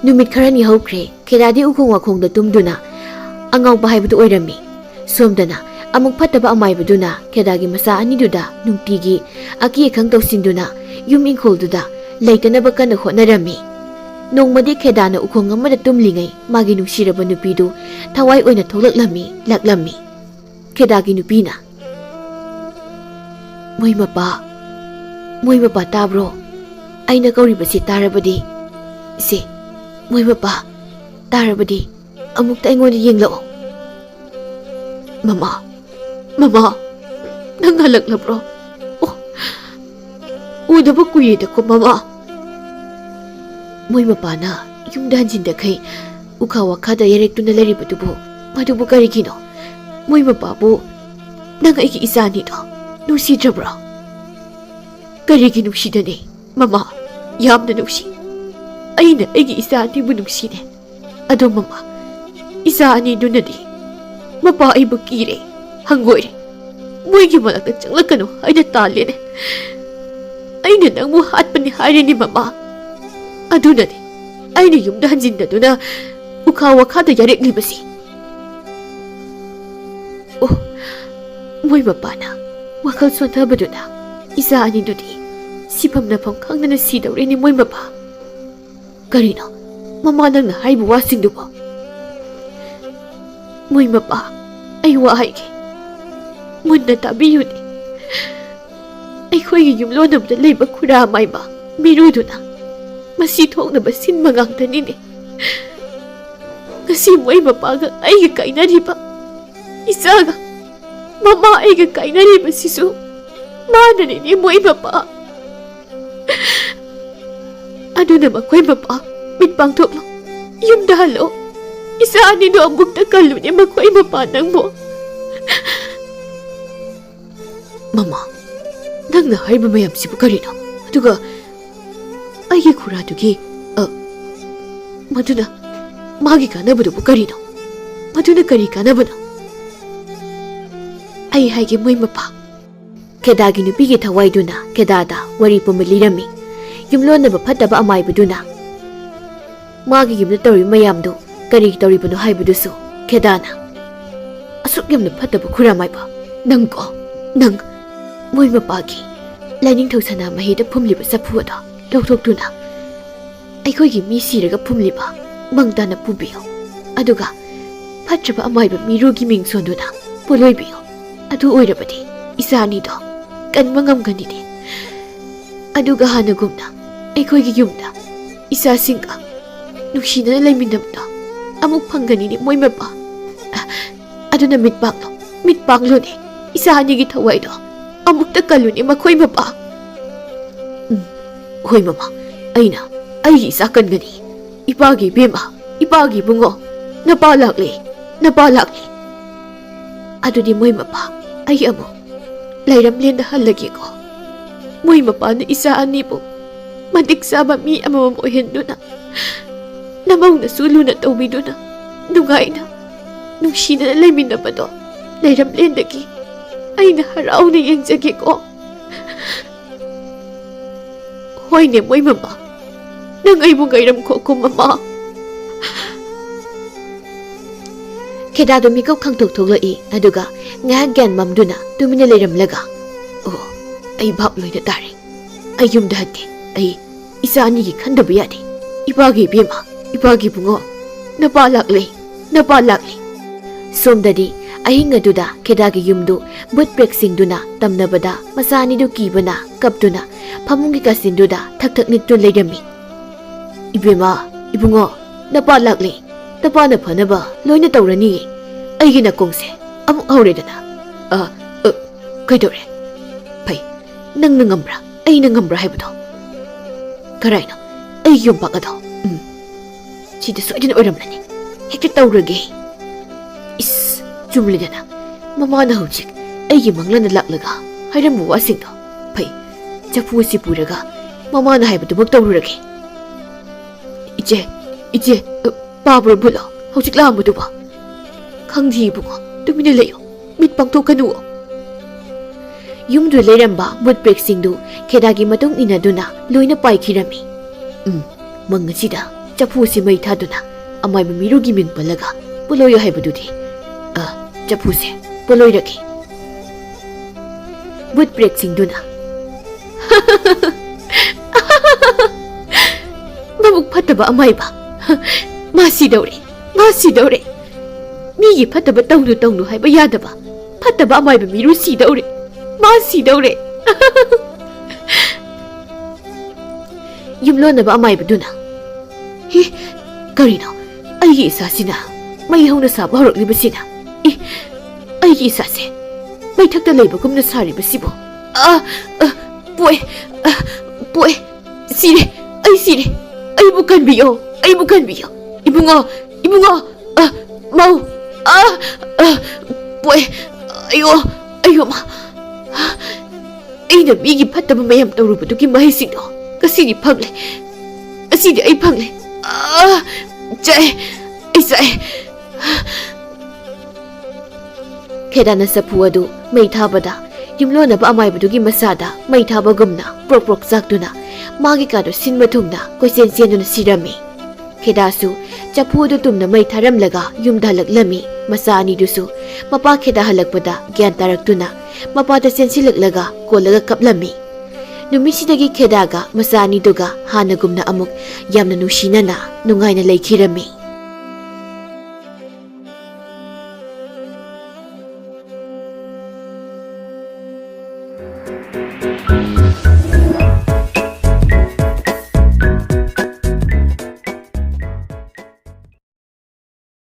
ꯅꯨꯃꯤꯠ ꯈꯔꯅꯤ ꯍꯧꯈ꯭ꯔꯦ, ꯈꯦꯗꯥꯗꯤ ꯎꯈꯣꯡ ꯋꯥꯈꯣꯡꯗ ꯇꯨꯝꯗꯨꯅ ꯑꯉꯥꯎꯕ ꯍꯥꯏꯕꯗꯨ ꯑꯣꯏꯔꯝꯃꯤ꯫ ꯁꯣꯝꯗꯅ ꯑꯃꯨꯛ ꯐꯠꯇꯕ ꯑꯃꯥꯏꯕꯗꯨꯅ ꯈꯦꯗꯥꯒꯤ ꯃꯆꯥ ꯑꯅꯤꯗꯨꯗ ꯅꯨꯡꯇꯤꯒꯤ ꯑꯀꯤ ꯑꯈꯪ ꯇꯧꯁꯤꯟꯗꯨꯅ ꯌꯨꯝ ꯏꯪꯈꯣꯜꯗꯨꯗ ꯂꯩꯇꯅꯕ ꯀꯟꯅ ꯍꯣꯠꯅꯔꯝꯃꯤ꯫ ꯅꯣꯡꯃꯗꯤ ꯈꯦꯗꯥꯅ ꯎꯈꯣꯡ ꯑꯃꯗ ꯇꯨꯝꯂꯤꯉꯩ ꯃꯥꯒꯤ ꯅꯨꯡꯁꯤꯔꯕ ꯅꯨꯄꯤꯗꯨ ꯊꯋꯥꯏ ꯑꯣꯏꯅ ꯊꯣꯛꯂꯛꯂꯝꯃꯤ, ꯂꯥꯛꯂꯝꯃꯤ꯫ ꯈꯦꯗꯥꯒꯤ ꯅꯨꯄꯤꯅ, "ꯃꯣꯏ ꯃꯄꯥ, ꯃꯣꯏ ꯃꯄꯥ ꯇꯥꯕ꯭ꯔꯣ? ꯑꯩꯅ ꯀꯧꯔꯤꯕꯁꯤ ꯇꯥꯔꯕꯗꯤ? ꯁꯦ, ꯃꯣꯏ ꯃꯄꯥ, ꯇꯥꯔꯕꯗꯤ ꯑꯃꯨꯛꯇ ꯑꯩꯉꯣꯟꯗ ꯌꯦꯡꯂꯛꯑꯣ꯫ ꯃꯃꯥ, ꯃꯃꯥ, ꯅꯪ ꯍꯜꯂꯛꯂꯕ꯭ꯔꯣ? ꯑꯣ, ꯎꯗꯕ ꯀꯨꯏꯔꯦꯗꯀꯣ, ꯃꯃꯥ꯫ ꯃꯣꯏ ꯃꯄꯥꯅ ꯌꯨꯝꯗ ꯍꯟꯖꯤꯟꯗꯈꯩ ꯎꯈꯥ ꯋꯥꯈꯥꯗ ꯌꯥꯔꯦꯛꯇꯨꯅ ꯂꯩꯔꯤꯕꯗꯨꯕꯨ, ꯃꯗꯨꯕꯨ ꯀꯔꯤꯒꯤꯅꯣ? ꯃꯣꯏ ꯃꯄꯥꯕꯨ ꯅꯪ ꯑꯩꯒꯤ ꯏꯆꯥꯅꯤꯗꯣ ꯅꯨꯡꯁꯤꯗ꯭ꯔꯕ꯭ꯔꯣ? ꯀꯔꯤꯒꯤ ꯅꯨꯡꯁꯤꯗꯅꯤ, ꯃꯃꯥ? ꯌꯥꯝꯅ ꯅꯨꯡꯁꯤ꯫ ꯑꯩꯅ ꯑꯩꯒꯤ ꯏꯆꯥ ꯑꯅꯤꯕꯨ ꯅꯨꯡꯁꯤꯅꯦ꯫ ꯑꯗꯣ ꯃꯃꯥ, ꯏꯆꯥ ꯑꯅꯤꯗꯨꯅꯗꯤ ꯃꯄꯥ ꯑꯩꯕꯨ ꯀꯤꯔꯦ, ꯍꯪꯒꯣꯏꯔꯦ꯫ ꯃꯣꯏꯒꯤ ꯃꯅꯥꯛꯇ ꯆꯪꯂꯛꯀꯅꯨ ꯍꯥꯏꯅ ꯇꯥꯜꯂꯦꯅꯦ꯫ ꯑꯩꯅ ꯅꯪꯕꯨ ꯍꯥꯠꯄꯅꯤ ꯍꯥꯏꯔꯤꯅꯤ, ꯃꯃꯥ꯫ ꯑꯗꯨꯅꯅꯤ ꯑꯩꯅ ꯌꯨꯝꯗ ꯍꯟꯖꯤꯟꯗꯗꯨꯅ ꯎꯈꯥ ꯋꯥꯈꯥꯗ ꯌꯥꯔꯦꯛꯂꯤꯕꯁꯤ꯫ ꯑꯣ, ꯃꯣꯏ ꯃꯄꯥꯅ ꯋꯥꯈꯜ ꯁꯣꯟꯊꯕꯗꯨꯅ ꯏꯆꯥ ꯑꯅꯤꯗꯨꯗꯤ ꯁꯤꯐꯝ ꯅꯐꯝ ꯈꯪꯗꯅ ꯁꯤꯗꯧꯔꯦꯅꯦ, ꯃꯣꯏ ꯃꯄꯥ꯫ ꯀꯔꯤꯅꯣ, ꯃꯃꯥ, ꯅꯪꯅ ꯍꯥꯏꯕ ꯋꯥꯁꯤꯡꯗꯨꯕꯣ? ꯃꯣꯏ ꯃꯄꯥ, ꯑꯩ ꯋꯥ ꯍꯥꯏꯒꯦ꯫ ꯃꯨꯟꯅ ꯇꯥꯕꯤꯌꯨꯅꯦ꯫ ꯑꯩꯈꯣꯏꯒꯤ ꯌꯨꯝꯂꯣꯟꯅꯕꯗ ꯂꯩꯕ ꯈꯨꯔꯥ ꯃꯥꯏꯕ ꯃꯤꯔꯨꯗꯨꯅ ꯃꯁꯤ ꯊꯣꯛꯅꯕ ꯁꯤꯟꯕ ꯉꯥꯛꯇꯅꯤꯅꯦ꯫ ꯉꯁꯤ ꯃꯣꯏ ꯃꯄꯥꯒ ꯑꯩꯒ ꯀꯥꯏꯅꯔꯤꯕ, ꯏꯆꯥꯒ ꯃꯃꯥ ꯑꯩꯒ ꯀꯥꯏꯅꯔꯤꯕꯁꯤꯁꯨ ꯃꯥꯅꯅꯤꯅꯦ, ꯃꯣꯏ ꯃꯄꯥ꯫ ꯑꯗꯨꯅ ꯃꯈꯣꯏ ꯃꯄꯥ, ꯃꯤꯠ ꯄꯥꯡꯊꯣꯛꯂꯣ, ꯌꯨꯝꯗ ꯍꯜꯂꯣ꯫ ꯏꯆꯥ ꯑꯅꯤꯗꯣ ꯑꯃꯨꯛꯇ ꯀꯜꯂꯨꯅꯦ, ꯃꯈꯣꯏ ꯃꯄꯥ ꯅꯪꯕꯨ꯫ ꯃꯃꯥ, ꯅꯪꯅ ꯍꯥꯏꯔꯤꯕ ꯃꯌꯥꯝꯁꯤꯕꯨ ꯀꯔꯤꯅꯣ? ꯑꯗꯨꯒ ꯑꯩꯒꯤ ꯈꯨꯔꯥꯗꯨꯒꯤ, ꯑ, ꯃꯗꯨꯅ ꯃꯥꯒꯤ ꯀꯥꯟꯅꯕꯗꯨꯕꯨ ꯀꯔꯤꯅꯣ? ꯃꯗꯨꯅ ꯀꯔꯤ ꯀꯥꯟꯅꯕꯅꯣ? ꯑꯩ ꯍꯥꯏꯒꯦ, ꯃꯣꯏ ꯃꯄꯥ꯫ ꯈꯦꯗꯥꯒꯤ ꯅꯨꯄꯤꯒꯤ ꯊꯋꯥꯏꯗꯨꯅ ꯈꯦꯗꯥꯗ ꯋꯥꯔꯤ ꯄꯨꯝꯕ ꯂꯤꯔꯝꯃꯤ꯫ ꯌꯨꯝꯂꯣꯟꯅꯕ ꯐꯠꯇꯕ ꯑꯃꯥꯏꯕꯗꯨꯅ ꯃꯥꯒꯤ ꯌꯨꯝꯗ ꯇꯧꯔꯤꯕ ꯃꯌꯥꯝꯗꯨ ꯀꯔꯤ ꯇꯧꯔꯤꯕꯅꯣ ꯍꯥꯏꯕꯗꯨꯁꯨ ꯈꯦꯗꯥꯅ꯫ ꯑꯁꯨꯛ ꯌꯥꯝꯅ ꯐꯠꯇꯕ ꯈꯨꯔꯥꯃꯥꯏꯕ ꯅꯪꯀꯣ, ꯅꯪ ꯃꯣꯏ ꯃꯄꯥꯒꯤ ꯂꯥꯏꯅꯤꯡꯊꯧ ꯁꯅꯥꯃꯍꯤꯗ ꯐꯨꯝꯂꯤꯕ ꯆꯐꯨ ꯑꯗꯣ ꯂꯧꯊꯣꯛꯇꯨꯅ ꯑꯩꯈꯣꯏꯒꯤ ꯃꯤ ꯁꯤꯔꯒ ꯐꯨꯝꯂꯤꯕ ꯃꯪ ꯇꯥꯅ ꯄꯨꯕꯤꯌꯨ꯫ ꯑꯗꯨꯒ ꯐꯠꯇ꯭ꯔꯕ ꯑꯃꯥꯏꯕ ꯃꯤꯔꯨꯒꯤ ꯃꯤꯡ ꯁꯣꯟꯗꯨꯅ ꯄꯣꯠꯂꯣꯏꯕꯤꯌꯨ꯫ ꯑꯗꯨ ꯑꯣꯏꯔꯕꯗꯤ ꯏꯆꯥ ꯑꯅꯤꯗꯣ ꯀꯟꯕ ꯉꯝꯒꯅꯤꯅꯦ꯫ ꯑꯗꯨꯒ ꯍꯥꯟꯅꯒꯨꯝꯅ ꯑꯩꯈꯣꯏꯒꯤ ꯌꯨꯝꯗ ꯏꯆꯥꯁꯤꯡꯒ ꯅꯨꯡꯁꯤꯅꯅ ꯂꯩꯃꯤꯟꯅꯕꯗꯣ ꯑꯃꯨꯛ ꯐꯪꯒꯅꯤꯅꯦ ꯃꯣꯏ ꯃꯄꯥ꯫ ꯑ, ꯑꯗꯨꯅ ꯃꯤꯠ ꯄꯥꯡꯂꯣ, ꯃꯤꯠ ꯄꯥꯡꯂꯣꯅꯦ, ꯏꯆꯥ ꯑꯅꯤꯒꯤ ꯊꯋꯥꯏꯗꯣ ꯑꯃꯨꯛꯇ ꯀꯜꯂꯨꯅꯦ ꯃꯈꯣꯏ ꯃꯄꯥ꯫ ꯎꯝ, ꯍꯣꯏ ꯃꯃꯥ, ꯑꯩꯅ ꯑꯩꯒꯤ ꯏꯆꯥ ꯀꯟꯒꯅꯤ꯫ ꯏꯄꯥꯒꯤ ꯏꯕꯦꯝꯃ, ꯏꯄꯥꯒꯤ ꯏꯕꯨꯡꯉꯣ, ꯅꯄꯥ ꯂꯥꯛꯂꯦ, ꯅꯄꯥ ꯂꯥꯛꯂꯦ꯫ ꯑꯗꯨꯗꯤ ꯃꯣꯏ ꯃꯄꯥ, ꯑꯩ ꯑꯃꯨꯛ ꯂꯩꯔꯝꯂꯦꯟꯗ ꯍꯜꯂꯒꯦꯀꯣ꯫ ꯃꯣꯏ ꯃꯄꯥꯅ ꯏꯆꯥ ꯑꯅꯤꯕꯨ ꯃꯇꯤꯛ ꯆꯥꯕ ꯃꯤ ꯑꯃꯃꯝ ꯑꯣꯏꯍꯟꯗꯨꯅ, ꯅꯃꯧꯅꯁꯨ ꯂꯨꯅ ꯇꯧꯕꯤꯗꯨꯅ, ꯅꯨꯡꯉꯥꯏꯅ, ꯅꯨꯡꯁꯤꯅꯅ ꯂꯩꯃꯤꯟꯅꯕꯗꯣ ꯂꯩꯔꯝꯂꯦꯟꯗꯒꯤ ꯑꯩꯅ ꯍꯔꯥꯎꯅ ꯌꯦꯡꯖꯒꯦꯀꯣ꯫ ꯍꯣꯏꯅꯦ, ꯃꯣꯏ ꯃꯃꯥ, ꯅꯪ ꯑꯩꯕꯨ ꯉꯥꯏꯔꯝꯈꯣꯀꯣ, ꯃꯃꯥ꯫ ꯈꯦꯗꯥꯗꯣ ꯃꯤꯀꯞ ꯈꯪꯊꯣꯛ ꯊꯣꯛꯂꯛꯏ, ꯑꯗꯨꯒ ꯉꯥꯏꯍꯥꯛ ꯒ꯭ꯌꯥꯟ ꯃꯝꯗꯨꯅ ꯇꯨꯃꯤꯟꯅ ꯂꯩꯔꯝꯂꯒ, "ꯑꯣ, ꯑꯩ ꯚꯥꯞ ꯂꯣꯏꯅ ꯇꯥꯔꯦ꯫ ꯑꯩ ꯌꯨꯝꯗ ꯍꯟꯒꯦ꯫ ꯑꯩ ꯏꯆꯥ ꯑꯅꯤꯒꯤ ꯈꯟꯗꯕ ꯌꯥꯗꯦ꯫ ꯏꯄꯥꯒꯤ ꯏꯕꯦꯝꯃ, ꯏꯄꯥꯒꯤ ꯏꯕꯨꯡꯉꯣ, ꯅꯄꯥ ꯂꯥꯛꯂꯦ, ꯅꯄꯥ ꯂꯥꯛꯂꯦ꯫" ꯁꯣꯝꯗꯗꯤ ꯑꯍꯤꯡ ꯑꯗꯨꯗ ꯈꯦꯗꯥꯒꯤ ꯌꯨꯝꯗꯨ ꯕꯨꯠ ꯄ꯭ꯔꯦꯛꯁꯤꯡꯗꯨꯅ ꯇꯝꯅꯕꯗ ꯃꯆꯥ ꯑꯅꯤꯗꯨ ꯀꯤꯕꯅ ꯀꯞꯇꯨꯅ ꯐꯃꯨꯡꯒꯤ ꯀꯥꯆꯤꯟꯗꯨꯗ ꯊꯛ ꯊꯛ ꯅꯤꯛꯇꯨꯅ ꯂꯩꯔꯝꯃꯤ꯫ "ꯏꯕꯦꯝꯃ, ꯏꯕꯨꯡꯉꯣ, ꯅꯄꯥ ꯂꯥꯛꯂꯦ꯫ ꯅꯄꯥꯅ ꯐꯅꯕ ꯂꯣꯏꯅ ꯇꯧꯔꯅꯤꯌꯦ꯫ ꯑꯩꯒꯤ ꯅꯥꯀꯣꯡꯁꯦ ꯑꯃꯨꯛ ꯍꯧꯔꯦꯗꯅ꯫ ꯑ, ꯑ, ꯀꯩꯗꯧꯔꯦ? ꯐꯩ, ꯅꯪꯅ ꯉꯝꯕ꯭ꯔꯥ, ꯑꯩꯅ ꯉꯝꯕ꯭ꯔꯥ ꯍꯥꯏꯕꯗꯣ?" "ꯀꯔꯥꯏꯅꯣ? ꯑꯩꯒꯤ ꯌꯣꯝꯄꯥꯛ ꯑꯗꯣ? ꯎꯝ, ꯁꯤꯗ ꯁꯣꯏꯗꯅ ꯑꯣꯏꯔꯝꯂꯅꯤ꯫ ꯍꯦꯛꯇ ꯇꯧꯔꯒꯦ꯫" ꯏꯁ, ꯆꯨꯝꯂꯦꯗꯅ꯫ ꯃꯃꯥꯅ ꯍꯧꯖꯤꯛ ꯑꯩꯒꯤ ꯃꯪꯂꯥꯟꯗ ꯂꯥꯛꯂꯒ ꯍꯥꯏꯔꯝꯕ ꯋꯥꯁꯤꯡꯗꯣ꯫ ꯐꯩ, ꯆꯐꯨ ꯑꯁꯤ ꯄꯨꯔꯒ ꯃꯃꯥꯅ ꯍꯥꯏꯕꯗꯨꯃꯛ ꯇꯧꯔꯨꯔꯒꯦ꯫ "ꯏꯆꯦ, ꯏꯆꯦ, ꯑ, ꯄꯥꯕ꯭ꯔꯣ ꯚꯨꯠꯂꯣ? ꯍꯧꯖꯤꯛ ꯂꯥꯛꯑꯝꯕꯗꯨꯕꯣ?" "ꯈꯪꯗꯦ ꯏꯕꯨꯡꯉꯣ, ꯇꯨꯃꯤꯟꯅ ꯂꯩꯌꯨ, ꯃꯤꯠ ꯄꯥꯡꯊꯣꯛꯀꯅꯨ꯫" ꯌꯨꯝꯗꯨ ꯂꯩꯔꯝꯕ ꯕꯨꯠ ꯄ꯭ꯔꯦꯛꯁꯤꯡꯗꯨ ꯈꯦꯗꯥꯒꯤ ꯃꯇꯨꯡ ꯏꯟꯅꯗꯨꯅ ꯂꯣꯏꯅ ꯄꯥꯏꯈꯤꯔꯝꯃꯤ꯫ ꯎꯝ, ꯃꯪ ꯑꯁꯤꯗ ꯆꯐꯨꯁꯤ ꯃꯩ ꯊꯥꯗꯨꯅ ꯑꯃꯥꯏꯕ ꯃꯤꯔꯨꯒꯤ ꯃꯤꯡ ꯄꯜꯂꯒ ꯄꯣꯂꯣꯏꯌꯣ ꯍꯥꯏꯕꯗꯨꯗꯤ꯫ ꯑ, ꯆꯐꯨꯁꯦ ꯄꯣꯂꯣꯏꯔꯒꯦ꯫ ꯕꯨꯠ ꯄ꯭ꯔꯦꯛꯁꯤꯡꯗꯨꯅ, "ꯃꯕꯨꯛ ꯐꯠꯇꯕ ꯑꯃꯥꯏꯕ꯫ ꯃꯥ ꯁꯤꯗꯧꯔꯦ, ꯃꯥ ꯁꯤꯗꯧꯔꯦ꯫ ꯃꯤꯒꯤ ꯐꯠꯇꯕ ꯇꯧꯅꯨ ꯇꯧꯅꯨ ꯍꯥꯏꯕ ꯌꯥꯗꯕ ꯐꯠꯇꯕ ꯑꯃꯥꯏꯕ ꯃꯤꯔꯨ ꯁꯤꯗꯧꯔꯦ, ꯃꯥ ꯁꯤꯗꯧꯔꯦ꯫" ꯌꯨꯝꯂꯣꯟꯅꯕ ꯑꯃꯥꯏꯕꯗꯨꯅ꯫ ꯍꯤ, ꯀꯔꯤꯅꯣ? ꯑꯩꯒꯤ ꯏꯆꯥꯁꯤꯅ ꯃꯩ ꯍꯧꯅ ꯁꯥꯕ ꯍꯧꯔꯛꯂꯤꯕꯁꯤꯅ? ꯏ, ꯑꯩꯒꯤ ꯏꯆꯥꯁꯦ ꯃꯩꯊꯛꯇ ꯂꯩꯕꯒꯨꯝꯅ ꯁꯥꯔꯤꯕꯁꯤꯕꯨ? ꯑ, ꯑ, ꯄꯣꯛꯑꯦ, ꯑ, ꯄꯣꯛꯑꯦ꯫ ꯁꯤꯔꯦ, ꯑꯩ ꯁꯤꯔꯦ꯫ ꯑꯩꯕꯨ ꯀꯟꯕꯤꯌꯣ, ꯑꯩꯕꯨ ꯀꯟꯕꯤꯌꯣ꯫ ꯏꯕꯨꯡꯉꯣ, ꯏꯕꯨꯡꯉꯣ, ꯑ, ꯃꯧ, ꯑ, ꯑ, ꯄꯣꯛꯑꯦ꯫ ꯑꯌꯣ, ꯑꯌꯣ, ꯃꯥ꯫ ꯑꯩꯅ ꯃꯤꯒꯤ ꯐꯠꯇꯕ ꯃꯌꯥꯝ ꯇꯧꯔꯨꯕꯗꯨꯒꯤ ꯃꯍꯩꯁꯤꯡꯗꯣ ꯉꯁꯤꯗꯤ ꯐꯪꯂꯦ꯫ ꯉꯁꯤꯗꯤ ꯑꯩ ꯐꯪꯂꯦ꯫ ꯑ, ꯆꯥꯛꯑꯦ, ꯑꯩ ꯆꯥꯛꯑꯦ꯫ ꯈꯦꯗꯥꯅ ꯆꯐꯨ ꯑꯗꯨ ꯃꯩ ꯊꯥꯕꯗ, ꯌꯨꯝꯂꯣꯟꯅꯕ ꯑꯃꯥꯏꯕꯗꯨꯒꯤ ꯃꯆꯥꯗ ꯃꯩ ꯊꯥꯕꯒꯨꯝꯅ ꯄ꯭ꯔꯣꯛ ꯄ꯭ꯔꯣꯛ ꯆꯥꯛꯇꯨꯅ ꯃꯥꯒꯤ ꯀꯥꯗꯨ ꯁꯤꯟꯕ ꯊꯨꯡꯅ ꯀꯣꯏꯆꯦꯟ ꯆꯦꯟꯗꯨꯅ ꯁꯤꯔꯝꯃꯤ꯫ ꯈꯦꯗꯥꯁꯨ ꯆꯐꯨ ꯑꯗꯨ ꯇꯨꯝꯅ ꯃꯩ ꯊꯥꯔꯝꯂꯒ ꯌꯨꯝꯗ ꯍꯜꯂꯛꯂꯝꯃꯤ꯫ ꯃꯆꯥ ꯑꯅꯤꯗꯨꯁꯨ ꯃꯄꯥ ꯈꯦꯗꯥ ꯍꯜꯂꯛꯄꯗ ꯒ꯭ꯌꯥꯟ ꯇꯥꯔꯛꯇꯨꯅ ꯃꯄꯥꯗ ꯆꯦꯟꯁꯤꯜꯂꯛꯂꯒ ꯀꯣꯜꯂꯒ ꯀꯞꯂꯝꯃꯤ꯫ ꯅꯨꯃꯤꯠꯁꯤꯗꯒꯤ ꯈꯦꯗꯥꯒ ꯃꯆꯥ ꯑꯅꯤꯗꯨꯒ ꯍꯥꯟꯅꯒꯨꯝꯅ ꯑꯃꯨꯛ ꯌꯥꯝꯅ ꯅꯨꯡꯁꯤꯅꯅ ꯅꯨꯡꯉꯥꯏꯅ ꯂꯩꯈꯤꯔꯝꯃꯤ꯫